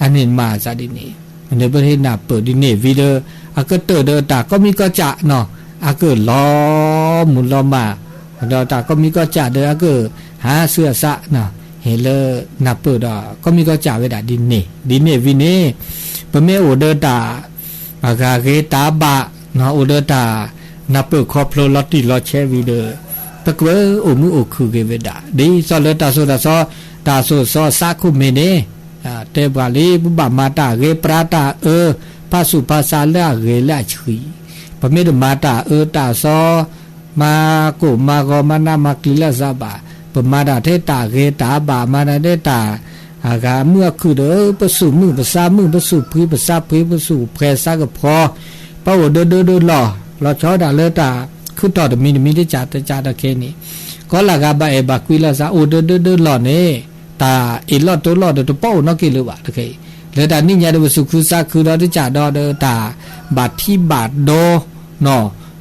အန့ၣ်မၤသးဒ်န့ၣ်, န့ၣ်ပဟ့ၣ်နၢ်ပၢၢ်ဒ်န့ၣ်ဝံၤဒီး အကတၢၢ်ဒီးတၢ်ကိးမံၤကိးကၠၢ်နီၤ အကလီၤမုၢ်လီၤမၢ်, ဒီးတၢ်ကိးမံၤကိးကၠၢ်ဒီးအကဟးဆူအသး, ဟ့ၣ်လၢနၢ်ပၢၢ်ဒီးကိးမံၤကိးကၠၢ်ဝဲဒၣ်ဒ်န့ၣ်, ဒ်န့ၣ်ဝံၤန့ၣ် ပမ့ၢ်အိၣ်ဒီးတၢ် အဂၤဂ့ၤတၢ်ဘၣ်, အိၣ်ဒီးတၢ်နၢ်ပၢၢ်ခီဖျိလီၤတံၢ်လီၤဆဲးဝံၤဒီး ပကအိၣ်မုာ်အိၣ်ခုၣ်ဂ့ၤဝဲဒၣ် ဒ်သိးလၢတၢ်သိၣ်တၢ်သီ, တၢ်သိၣ်တၢ်သီအသးခိၣ်မ့ၢ်န့ၣ်, တဲပှၤလံ ပဘၣ်မၤတၢ်ဂ့ၤ ပြးတၢ်အၢ ဖးသူၣ်ဖးသးလၢအဂ့ၤလၢအဆှံ, ပမ့ၢ်တမၤတၢ်အၢတၢ်သီ မၤကိၢ်မၤဂီၤ မၤနးမၤကျံၤလၢအသးဘၣ်, ပမၤတၢ်ထဲတၢ်ဂ့ၤတၢ်ဘၣ် မၤတၢ်ထဲတၢ် အဂၤမုာ်အခုၣ်ဒီး ပသူၣ်မုာ်ပသးမုာ် ပသူၣ်ဖှံပသးဖှံ ပသူၣ်ဖှဲသးကဖီ, ပအိၣ်ဒၢဒၢဒၢလီၢ်, လီၤဆီဒၣ်တၢ်လၢတၢ်ခုထီၣ်တမံၤတမံၤတကးတကးတခဲန့ၣ်, ကီလၢ်ဂၤဘၣ်အဲၣ်ဘၣ်ကွံလီၤသး အိၣ်ဒၢဒၢဒၢလီၢ်န့ၣ်, တၢ်အ့ၣ်လိာ်တိလိာ်ဒီးတပီၢ်အိၣ်နီတက့ၢ်လၢၤဘၣ်တခဲအံၤ, လၢတၢ်နံၣ်ညါဒီးပသူၣ်ခုသးခုဒီး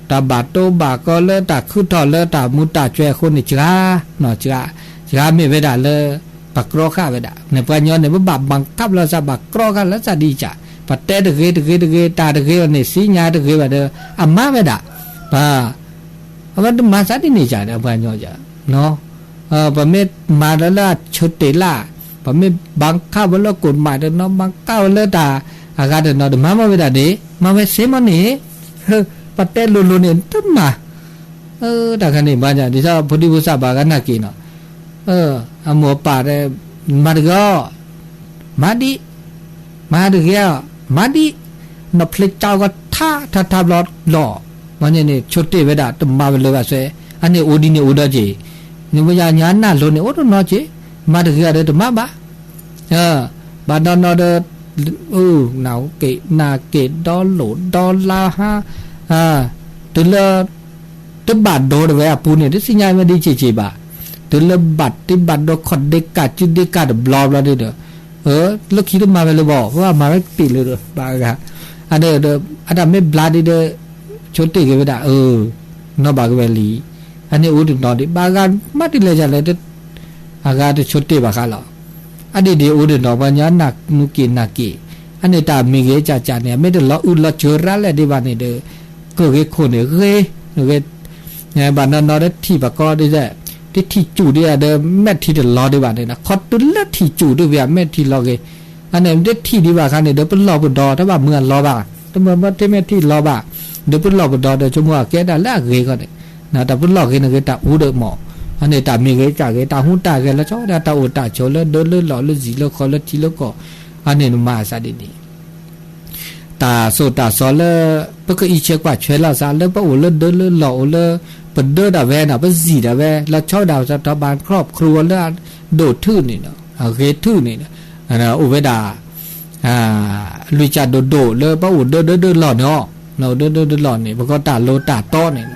တကးဒီးဒီးတၢ်ဘၣ်ထံဘၣ်ဒီ နီၤ, တၢ်ဘၣ်တိဘၣ်ကီလၢတၢ်ခုထီၣ်လၢတၢ်မူၤတၢ်ကွဲၤအဃိန့ၣ် စှၤ, နီၤ, စှၤ, စှၤမ့ၢ်ဝဲဒၣ်လၢ ပကြၢးဃာ်ဝဲဒၣ် န့ၣ်ပှၤကညီန့ၣ် ပဘၣ် บังคับ လီၤသး ဘၣ်ကြၢးဃာ်လီၤသးဒ်အံၤ, ပတဲတဂ့ၤတဂ့ၤတဂ့ၤ တၢ်တဂ့ၤအီၤန့ၣ် သ့ၣ်ညါတဂ့ၤဘၣ်ဒီး အမၤဝဲဒၣ်, ပှၤ အဝဲတမၤသးဒ်န့ၣ်ကဒီး ပှၤကညီ, ပမ့ၢ်မၤဒီးလၢအဆၢတဲာ်လၢ်, ပမ့ၢ် บังคับ ဝဲလၢကိၣ်မးတနီၤ บังคับ ဝဲလၢတၢ်အဂၤတနီၤ တမၤမ့ၢ်ဝဲဒၣ်န့ၣ် မၤဝဲသ့မ့ၢ်န့ၣ်, ပတဲလိၤလိၤန့ၣ် တမၤ တၢ်ခါန့ၣ် ဘၣ်ညါ ဒ်သိးဖိဒံဖိသၣ်ဘၣ်ဂၤနာ်က့ၤနီၤ, အမိၢ်အပၢ် မၤတဂ့ၤအီၤ, မၤဒံး, မၤတဂ့ၤအီၤ, မၤဒံး, နီၢ်ဖျ့ကၠီကီထါထါထါဘျီလီၤ, မ့ၢ်န့ၣ် ဆိတ့ၢ်ဝဲဒၣ် တမၤဝဲလၢၤဘၣ်စဲ, အန့ၣ်အိၣ်ဒ်န့ၣ်အိၣ်ဒီးက့ၤ, နမ့ၢ်ညါနၢ်လိၤန့ၣ် အိၣ်တနီၤက့ၤ, မၤတဂ့ၤအီၤဒီးတမၤဘၣ် ဘၣ်နီၤနီၤဒီး နက့ၤဒီလိာ်ဒီလါဟါ, တုၤလၢ တဘၣ်ဒိတဝဲအပူၤန့ၣ် တသ့ၣ်ညါဝဲဒ်က့ၤက့ၤဘၣ်, တုၤလၢဘၣ်တ့ဘၣ်ဒိခီၣ်ဒ့ကၢ်စုဒ့ကၢ်တဘျီဘျီဒ်ဒီး, လၢခံတမၤဝဲလၢၤဘၣ် ပဘၣ်မၤဝဲကပ့ၤလၢၤဒီး ဘၣ်ဂၤ, အဒီး အတၢ်မ့ၢ်ဘျါဒ်ဒီး ဆိတ့ၢ်က့ၤဝဲဒၣ် နီၢ်ဘၣ်ကဝဲၤလံ, အန့ၣ်အိၣ်တနီၤဒံး ဘၣ်ဂၤမၤဒ်လဲၣ်ယၤလဲၣ် အဂၤတဆိတ့ၢ်ဘၣ်ဃးလီၤ, အဒ်ဒ်အိၣ်တနီၤ ပှၤညီနၢ်နူက့ၤနၢ်က့ၤ, အန့ၣ်တၢ်မ့ၢ်ဂ့ၤကၢ်ကၢ်န့ၣ် အမ့ၢ်တလီၤအုးလီၤစၢၤရၣ်လဲၣ်ဒံးဘၣ်န့ၣ်ဒီး, ကၢၢ်ဂ့ၤခိၣ်န့ၣ်ဂ့ၤ, ဘၣ်နီၤနီၤဒီးထံၣ်ဘၣ်ကီဒ်လဲၣ်, တထံၣ်စူၣ်ဒံးဒီး မဲာ်ထံတလီၤဒံးဘၣ်န့ၣ် ခီတုၤလၢထံၣ်စူၣ်ဒံးဝံၤ အမဲာ်ထံလီၤဂ့ၤ, အန့ၣ်တထံၣ်ဒံးဘၣ်ခါန့ၣ်ဒီး ပလီၢ်ပဒီ တဘၣ်မုာ်အလီၤဘၣ်, တမ့ၢ်မ့ၢ်တမ့ၢ်ထံလီၤဘၣ်, ဒီးပလီၢ်ပဒီဒီး ဆိကမိၣ်အကဲဒၣ်လၢအဂ့ၤဃီန့ၣ် တၢ်ပလီၢ်ဂ့ၤန့ၣ်ဂ့ၤ တၢ်အူဒီးမး, အန့ၣ်တၢ်မ့ၢ်ဂ့ၤကၢ်ဂ့ၤ တၢ်ဟူတၢ်ဂဲၤလီၤဆီဒၣ် တၢ်အိၣ်တၢ်ဆိးလၢဒၢလၢလီၢ်လၢဇံၤလၢဃီလၢထံလၢကီၢ်, အန့ၣ်နမၤအသးဒ်န့ၣ် တၢ်သိၣ်တၢ်သီလၢ ပကအံးဆဲးကွၢ်ဆဲးလီၤသးလၢပအိၣ်လၢဒၢလၢလီၢ်အိၣ်လၢ ပဒၢဒၣ်ဝဲနီၤ ပစံၣ်ဒၣ်ဝဲ လီၤဆီဒၣ်တဘၣ် ครอบครัว လၢအဒိၣ်ထုးန့ၣ်နီၤ အဂ့ၤထုးန့ၣ် အိၣ်ဝဲဒၣ် လွံၢ်ကၠၢ်ဒိၣ်ဒိၣ်လၢပအိၣ်ဒၢဒၢဒၢလီၢ်န့ၣ်, ဒၢဒၢဒၢလီၢ်န့ၣ် ပကီးတၢ်လိၤတၢ်တီန့ၣ်,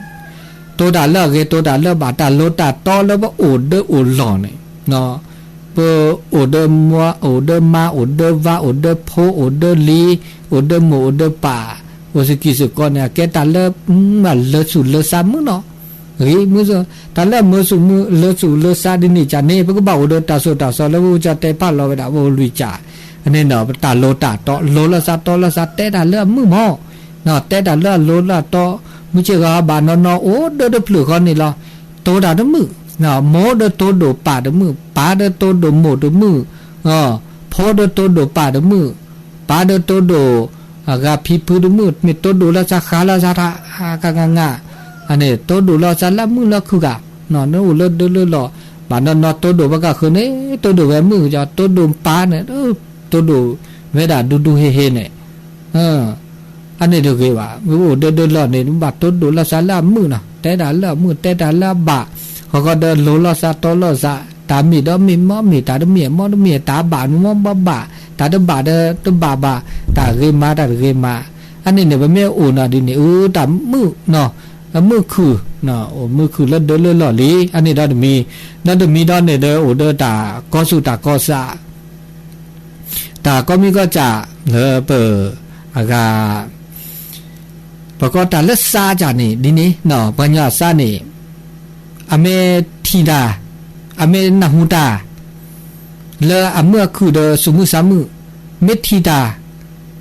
တိၤတၢ်လၢအဂ့ၤ တိၤတၢ်လၢအဘၣ် တၢ်လိၤတၢ်တီလၢပအိၣ်ဒၢအိၣ်လီၢ်န့ၣ်, ပအိၣ်ဒၢမါ အိၣ်ဒၢမါ အိၣ်ဒၢဝါ အိၣ်ဒၢဖိ အိၣ်ဒၢလံၤ အိၣ်ဒၢမိၢ် အိၣ်ဒၢပၢ် အိၣ်စ့ၢ်ကီးစ့ၢ်ကီးန့ၣ် အကဲတၢ်လၢ လၢသူၣ်လၢသးမုာ်နီၤ, ဂ့ၤမုာ်, တၢ်လၢအမုာ်သူၣ်မုာ် လၢသူၣ်လၢသးဒ်န့ၣ်ကန့ၣ် ပကဘၣ်အိၣ်ဒီးတၢ်သိၣ်တၢ်သီလၢပကစၢ်တဲဖးလီၤဝဲဒၣ် ပအိၣ်လွံၢ်ကၠၢ်, အန့ၣ်ဒီး ပတၢ်လိၤတၢ်တီ လိၤလီၤသးတီလီၤသး တဲတၢ်လၢအမုာ်မး, တဲတၢ်လၢအလိၤလၢအတီ, မုၢ်ဆ့ၣ်ဂီၤဟါဘၣ်နီၤနီၤ အိၣ်ဒၢတဖျၢၣ်ဃီန့ၣ်လီၤ, တိၤတၢ်တမုာ်, မိၢ်ဒီးတိၤဒိၣ်ပၢ်တမုာ်, ပၢ်ဒီးတိၤဒိၣ်မိၢ်တမုာ်, ဖိဒီးတိၤဒိၣ်ပၢ်တမုာ်, ပၢ်ဒီးတိၤဒိၣ် အဂၤဖံဖုတမုာ် မ့ၢ်တိၤဒိၣ်လီၤသးဃါလီၤသးထါ ကဂၤဂၤ, အန့ၣ် တိၤဒိၣ်လီၤသးလၢအမုာ်လၢခုၣ်ဂၤ, နအိၣ်လၢဒၢလၢလီၢ်, ဘၣ်နီၤနီၤတိၤဒိၣ်ပကဃုန့ၣ် တိၤဒိၣ်ဝဲမုာ်ကီး တိၤဒိၣ်ပၢ်န့ၣ် တိၤဒိၣ်ဝဲဒၣ်ဒူဒူဟ့ဟ့န့ၣ် အန့ၣ်တဂ့ၤဘၣ်, ပအိၣ်ဒၢဒၢလီၢ်န့ၣ် ဘၣ်တိၤဒိၣ်လီၤသးလၢအမုာ်နီၤ, တဲတၢ်လၢအမုာ် တဲတၢ်လၢအဘၣ်, ဃီဃီဒီးလိၤလီၤသးတီလီၤသး, တၢ်မ့ၢ်ဒီးမ့ၢ်မီမ့ၢ် တၢ်တမ့ၢ်မီတမ့ၢ် တၢ်ဘၣ်မီဘၣ်ဘၣ်, တၢ်တဘၣ်ဒီးတဘၣ်ဘၣ်, တၢ်ဂ့ၤမးတၢ်တဂ့ၤမး, အန့ၣ်န့ၣ် ပမ့ၢ်အိၣ်နီၤဒ်န့ၣ် အတၢ်မုာ်, အမုာ်ခုၣ်, အိၣ်မုာ်ခုၣ်လၢဒၢလၢလီၢ်လံ, အန့ၣ်ဒီးတမံၤ, ဒီးတမံၤဒီးန့ၣ်ဒီးအိၣ်ဒီးတၢ်ကီသူၣ်တၢ်ကီသး တၢ်ကီမံၤကီၢ်စၢ်လၢပ အဂၤ ပကီးတၢ်လၢသးကၢ်န့ၣ် ဒ်န့ၣ် ပှၤကညီအသးန့ၣ် အမ့ၢ်ထံၣ်တၢ် အမ့ၢ်နၢ်ဟူတၢ် လၢအမုာ်အခုၣ်ဒီးသူၣ်မုာ်သးမုာ် မ့ၢ်ထံၣ်တၢ်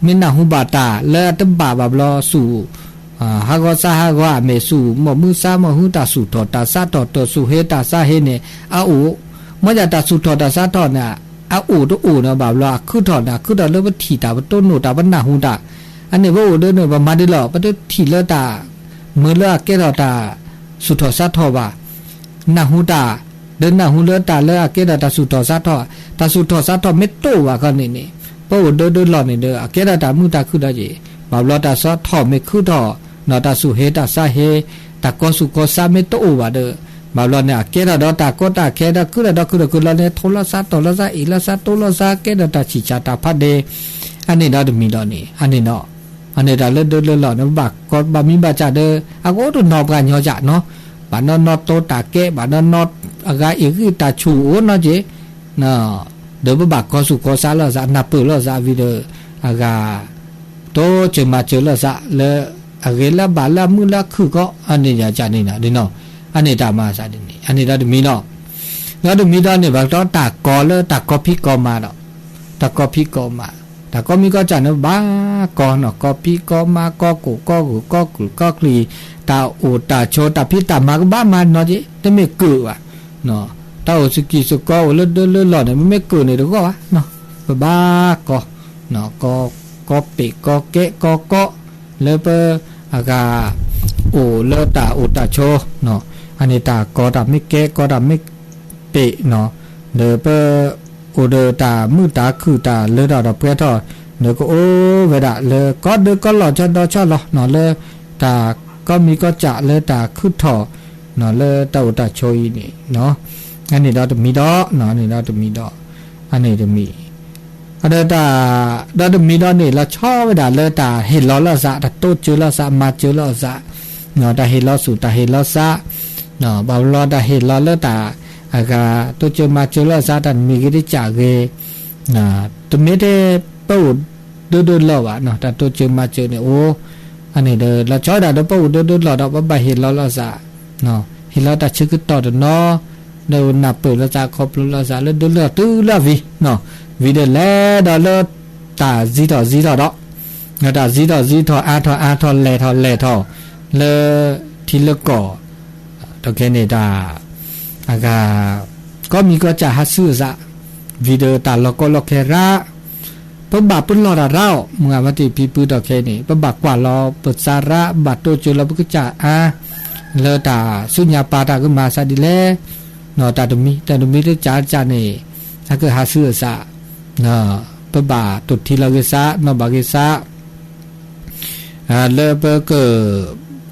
မ့ၢ်နၢ်ဟူဘၣ်တၢ်လၢအတဘၣ်ဘၣ်ဘျီ သူၣ်ဟးဂီၤသးဟးဂီၤ အမ့ၢ်သူၣ်မိၢ်မုာ်သးမိၢ်မုာ် တၢ်သူၣ်ထီၣ်တၢ်သးထီၣ် တၢ်သူၣ်ဟ့တၢ်သးဟ့န့ၣ် အအိၣ် မ့ၢ်ဒၣ်တၢ်သူၣ်ထီၣ်တၢ်သးထီၣ်န့ၣ် အအိၣ်တအိၣ်န့ၣ်ဘၣ်ဘျီ အခုၣ်ထီၣ်န့ၣ် အခုၣ်ထီၣ်လၢပထံၣ်တၢ် ပတိၢ်နီၣ်တၢ် ပနၢ်ဟူတၢ် အန့ၣ်ပအိၣ်ဒီးန့ၣ် ပမၤဒ်လဲၣ် ပတထံၣ်လၢတၢ် မုာ်လၢအကဲထီၣ်တၢ်သူၣ်ထီၣ်သးထီၣ်ဘၣ် နၢ်ဟူတၢ် ဒီးနၢ်ဟူလၢတၢ်လၢအကဲထီၣ်တၢ်သူၣ်ထီၣ်သးထီၣ် တၢ်သူၣ်ထီၣ်သးထီၣ်မ့ၢ်တအိၣ်ဘၣ်ခီန့ၣ်န့ၣ် ပအိၣ်ဒၢဒၢလီၢ်န့ၣ်ဒီး အကဲထီၣ်တၢ်မုာ်တၢ်ခုၣ်ဒီးက့ၤ ဘၣ်ဘျီတၢ်သးထီၣ်မ့ၢ်ခုၣ်ထီၣ် နီၢ်တၢ်သူၣ်ဟ့တၢ်သးဟ့ တၢ်ကီသူၣ်ကီသးမ့ၢ်တအိၣ်ဘၣ်ဒီး ဘၣ်ဘျီန့ၣ် အကဲထီၣ်ဒီးတၢ်ကီတၢ်ခဲဒီးခုၣ်ဒီးခုၣ်ဒီးခုၣ်လီၤန့ၣ် ထိၣ်လီၤသးတီၢ်လီၤသးအ့ၣ်လီၤသးတိၢ်လီၤသးကဲထီၣ်တၢ်ဆံၣ်ဆါတၢ်ဖးဒ့ အန့ၣ်ဒီးတမံၤဒီးန့ၣ် အန့ၣ်ဒီး အန့ၣ်တၢ်လၢဒၢလၢလီၢ်န့ၣ် ဘၣ်ကီဘၣ်မံဘၣ်စၢ်ဒီး အကအိၣ်တနီၤပှၤညီယၤနီၤ, ဘၣ်နီၢ်နီၢ်တိတၢ်ကဲ ဘၣ်နီၢ်နီၢ်အဂၤအ့ၣ်ဂံၢ်တၢ်ဆူၣ်အိၣ်နီၤက့ၤ, ဒီးပဘၣ်ကီဆူၣ်ကီဆါလီၤစး နၢ်ပၢၢ်လီၤစး ဝံၤဒီး အဂၤ တိစၢၤမၤစၢၤလီၤစးလၢ အဂ့ၤလၢအဘၣ်လၢအမုာ်လၢအခုၣ်ကီ အန့ၣ်ယၤကန့ၣ်နီၤဒ်နီၤ, အန့ၣ်တၢ်မၤစးဒ်န့ၣ် အန့ၣ်ဒီးတမံၤဒီး ဒီးတမံၤဒီးန့ၣ် ဘၣ်ကတီၢ်တၢ်ကီလၢတၢ်ကီဖံးကီမၤဒီး တၢ်ကီဖံးကီမၤ, တၢ်ကီမံၤကီစၢ်န့ၣ်ဘၣ်ကီနီၤ, ကီဖံးကီမၤ ကီကိၣ်ကီဂုာ် ကီကုာ်ကီကျံၤ, တၢ်အိၣ်တၢ်ဆိး တၢ်ဖံးတၢ်မၤကဘၣ်မၤနီၤက့ၤ တမ့ၢ်ကၢၣ်ဘၣ်, တၢ်အိၣ်စကံၢ်စကီအိၣ်လၢဒၢလၢလီၢ်န့ၣ် မ့မ့ၢ်ကၢၣ်န့ၣ်တဂီၢ်ဘၣ်, ပဘၣ်ကီ ကီပ့ၣ်ကီကဲကီကီ လၢပ အဂၤ အိၣ်လၢတၢ်အိၣ်တၢ်ဆိး, အန့ၣ်တၢ်ကီတၢ်မ့ၢ်ကဲကီတၢ်မ့ၢ်ပ့ၣ်နီၤ, ဒီးပ အိၣ်ဒီးတၢ်မုာ်တၢ်ခုၣ်တၢ်လၢထီၣ်ဒီးပှဲၤထီၣ်, ဒီးကအိၣ်ဝဲဒၣ်လၢကီဒၢကီလီၢ်ဆီဒီဆီလီၤနီၤ လၢတၢ်ကီမံၤကီစၢ်လၢတၢ်ခုၣ်ထီၣ်နီၤ လၢတၢ်အိၣ်တၢ်ဆိးအံၤန့ၣ်နီၤ, အန့ၣ်ဒီးတမံၤဒီးနီၤ အန့ၣ်ဒီးတမံၤဒီး အန့ၣ်တမံၤ အဒီးတၢ် ဒီးတမံၤဒီးန့ၣ် လီၤဆီဝဲဒၣ်လၢတၢ်ဟ့ၣ်လီၤလီၤစး တၢ်တိစၢၤလီၤစး မၤစၢၤလီၤစး, တၢ်ဟ့ၣ်လီၤဆူၣ် တၢ်ဟ့ၣ်လီၤစး, ဘၣ်ဘျီတၢ်ဟ့ၣ်လီၤလၢတၢ် အဂၤ တိစၢၤမၤစၢၤလီၤစး တၢ်တမံၤဂ့ၤတကးဂ့ၤ, တမ့ၢ်ထဲပအိၣ်ဒၢဒၢလီၢ်ဘၣ်နီၤ တၢ်တိစၢၤမၤစၢၤန့ၣ်အိၣ်, အန့ၣ်ဒီး လီၤဆီဝဲဒၣ်ဒီးပအိၣ်ဒၢဒၢလီၢ်ဒီး ပဘၣ်ဟ့ၣ်လီၤလီၤစး ဟ့ၣ်လီၤတၢ်ဆၢကတီၢ်တနီၤ, ဒီးနၢ်ပၢၢ်လီၤသးခီဖျိလီၤသးလၢဒၢလီၢ်တုၤလၢအဝံၤ, ဝံၤဒီးလဲၤဒီးလၢတၢ်စံးထီၣ်စံးထီၣ်ဒီး, တၢ်စံးထီၣ်စံးထီၣ်အါထီၣ်အါထီၣ်လဲၤထီၣ်လဲၤထီၣ်, လၢထံလၢကီၢ်, ဒီးခဲန့ၣ်တၢ် အဂၤ ကီမံၤကီစၢ်ဟးဆူအသး, ဝံၤဒီးတၢ်လီၢ်ကီလီၢ်ခဲရၣ် ပဘၣ်ပလီၢ်တၢ်ရၣ်အီၤ မုၢ်ဂၤမၤတံာ်ဖံဖုထီၣ်ခဲအံၤန့ၣ် ပဘၣ်ကွၢ်လီၤပသးရၣ် ဘၣ်တိစၢၤလီၤပကစၢ်အါ, လၢတၢ်ဆူညါပၢ်တၢ်ကမၤသးဒ်လဲၣ်, တၢ်တမံၤ တၢ်တမံၤတကးကးန့ၣ် အကဟးဆူအသး, ပဘၣ်တိၢ်ထံလီၤဂ့ၤသး နီၣ်ဘၣ်ဂ့ၤသး လၢပက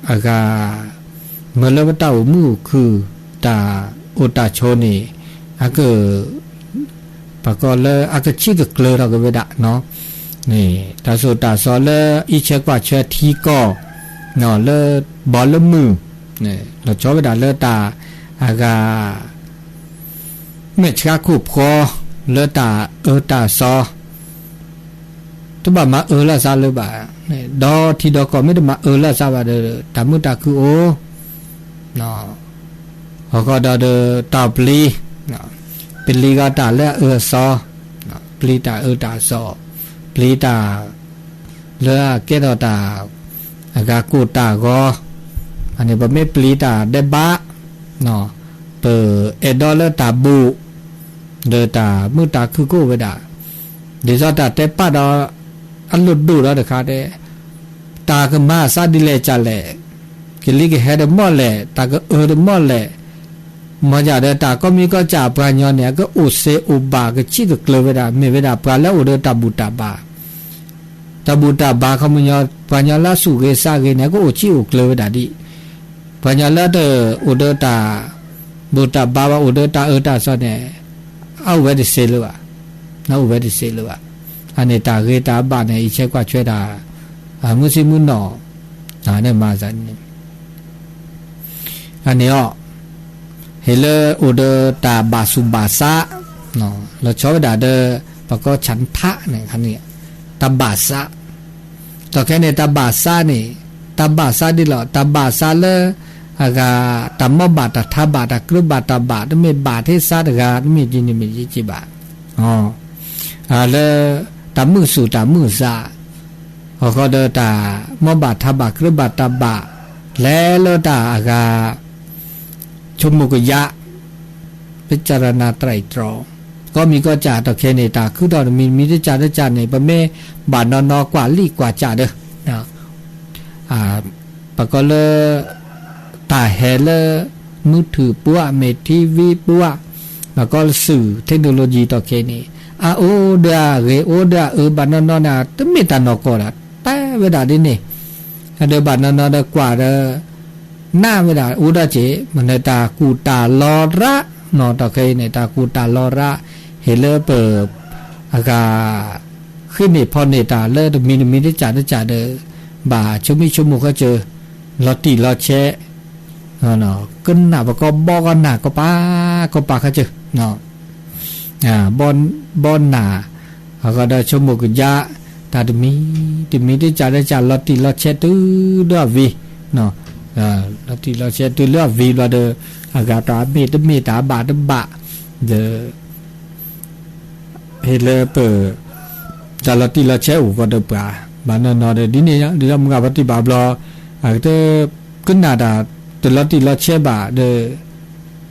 အဂၤ မ့ၢ်လၢပတၢ်အိၣ်မုာ်အိၣ်ခုၣ် တၢ်အိၣ်တၢ်ဆိးန့ၣ် အက ပှၤကီၢ်လၢအကဆံၣ်ကကျၢၤထီၣ်က့ၤဝဲဒၣ်, န့ၣ် တၢ်သိၣ်တၢ်သီလၢအံးဆဲးကွၢ်ဆၢထံကီၢ် လၢဘီလၢမုၢ် လီၤဆီဝဲဒၣ်လၢတၢ် အဂၤ မဲာ်ဆှးခိၣ်ဖီ လၢတၢ်အၢတၢ်သီ တဘၣ်မၤအၢလီၤသးလၢၤဘၣ်, ဒီထံဒီကီၢ်မ့ၢ်တမၤအၢလီၤသးဘၣ်ဒီး တၢ်မုာ်တၢ်ခုၣ်အိၣ်, ဟီၣ်ခိၣ်ဒီးဒီးတၢ်ပျံၤ, ပျံၤဂီၤတၢ်လၢအအၢအသီ, ပျံၤတၢ်အၢတၢ်သီ, ပျံၤတၢ် လၢအကဲထီၣ်တၢ် အဂၤကိၢ်တၢ်ဂီၤ, အန့ၣ်ပမ့ၢ်ပျံၤတၢ်ဒဲးဘး, ပအဲၣ်ဒိးလၢတၢ်ဘူး, ဒီးတၢ်မုာ်တၢ်ခုၣ်ကအိၣ်ဝဲဒၣ်, ဒ်သိးတၢ်တဲပာ်ဒီး အလိၣ်ဒိၣ်ဒီးတခါတဲ တၢ်ကမၤအသးဒ်လဲၣ်ကလဲၣ်, ကလံၤကဟဲတမီၢ်လဲၣ်, တၢ်ကအၢတမီၢ်လဲၣ်, မ့ၢ်ယၤဒီးတၢ်ကီမံၤကီစၢ်ပှၤညီန့ၣ် အကအိၣ်စ့အိၣ်ဘၣ်ကဆံၣ်ကကျၢၤဝဲဒၣ် မ့ၢ်ဝဲဒၣ်ပှၤလၢအအိၣ်ဒီးတၢ်ဘူၣ်တၢ်ဘါ, တၢ်ဘူၣ်တၢ်ဘါခီပညီ, ပှၤညီလၢအသူၣ်ဂ့ၤသးဂ့ၤန့ၣ် အကအိၣ်ဆံၣ်အိၣ်ကျၢၤဝဲဒၣ်ဒ်, ပှၤညီလၢတအိၣ်ဒီးတၢ် ဘူၣ်တၢ်ဘါဘၣ် အိၣ်ဒီးတၢ်အၢတၢ်သီန့ၣ် အအိၣ်ဝဲတသ့လၢၤဘၣ်, အအိၣ်ဝဲတသ့လၢၤဘၣ်, အန့ၣ်တၢ်ဂ့ၤတၢ်ဘၣ်န့ၣ် အံးဆဲးကွၢ်ဆၢတၢ် မုၢ်ဆံမုၢ်နီၢ်, န့ၣ်မၤသးန့ၣ် အန့ၣ်အီၤ, ဟ့ၣ်လၢအိၣ်ဒီးတၢ်ဘၣ်သူၣ်ဘၣ်သး, လီၤဆီဝဲဒၣ်ဒီး ပှၤကီၢ်ဆၣ်ထးန့ၣ်, တၢ်ဘၣ်သး, ဒီးခဲန့ၣ် တၢ်ဘၣ်သးန့ၣ်, တၢ်ဘၣ်သးဒ်လီၤ, တၢ်ဘၣ်သးလၢ အဂၤ တၢ်မီၢ်ဘၣ်တၢ်ထးဘၣ် တၢ်ကြၢးဘၣ်တၢ်ဘၣ် တမ့ၢ်ဘၣ်ထဲသးတဂၤ တမ့ၢ်က့န့ၣ်မ့ၢ်ယက့ဘၣ်, လၢ တၢ်မုာ်သူၣ်တၢ်မုာ်သး ဟီၣ်ဃီဒီးတၢ်မီၢ်ဘၣ်ထးဘၣ်ကြၢးဘၣ်တၢ်ဘၣ် လဲၤလၢတၢ်အဂၤ ဆိကမိၣ်ကယာ် ပစၢရနၢ်တြဲးတြီ, ကီမံၤကီစၢ်တီၢ်ခဲန့ၣ် တၢ်ခုထီၣ်တမံၤတမံၤ တစၢ်တစၢ်န့ၣ် ပမ့ၢ်ဘၣ်နီၢ်နီၢ်ကွၢ်လံၣ်ကွၢ်စၢ်ဒီး ပကိးလၢ တၢ်ဟဲလၢ မုၢ်ထူၣ်ပူၤ မ့ၢ်ထံဝံပူၤ ပကိးလၢသုး technology တီၢ်ခဲအံၤန့ၣ် အအိၣ်ဒီးအဂ့ၤ အိၣ်ဒီးအအၢ ဘၣ်နီၢ်နီၢ်န့ၣ် တမ့ၢ်တၢ်နီၢ်ကီၢ်ဒၣ် တဲဝဲဒၣ်ဒ်န့ၣ် ဒီးဘၣ်နီၢ်နီၢ်ဒီးကွၢ်ဒီး နၢ်ဝဲဒၣ် အိၣ်ဒီးက့ၤ မ့ၢ်န့ၣ်တၢ်ကူၣ်တၢ်လီၤရၣ် နီၢ်တီၢ်ခဲအံၤန့ၣ် တၢ်ကူၣ်တၢ်လီၤရၣ် ဟ့ၣ်လၢပ အဂၤ ဃ့န့ၢ်ဖီန့ၢ်တၢ်လၢတမံၤတမံၤတစၢ်တစၢ်ဒီး ဘၣ်ဆိကမိၣ်ဆိကမိၣ်ဃဲကၢၤ, လီၤတံၢ်လီၤဆဲး, ကနၣ်ပကီၢ်ဘီကီၢ်နၢ်ကီၢ်ပၤကီၢ်ပၤဃဲကၢၤ, ဘီနၢ်, အဃိဒီးဆိကမိၣ်ကယါ, တၢ်တမံၤ, တမံၤတကးတကးလီၤတံၢ်လီၤဆဲးတုၤလၢအဝံၤ, လီၤတံၢ်လီၤဆဲးတုၤလၢအဝံၤဘျီဒီး, အဂၤတၢ်အမ့ၢ်တမ့ၢ်တၢ်အဘၣ်တဘၣ်, ဒီး ဟ့ၣ်လၢပ တၢ်လီၤတံၢ်လီၤဆဲးအိၣ်ဃီဒီးပှၤ, ဘၣ်နီၢ်နီၢ်ဒီးဒ်န့ၣ် ဒ်သိးမုၢ်ဂၤဖါတံၢ်ဘၣ်ဘျီ, အကတၢၢ် ကနၣ်တၢ်တလီၤတံၢ်လီၤဆဲးဘၣ်ဒီး,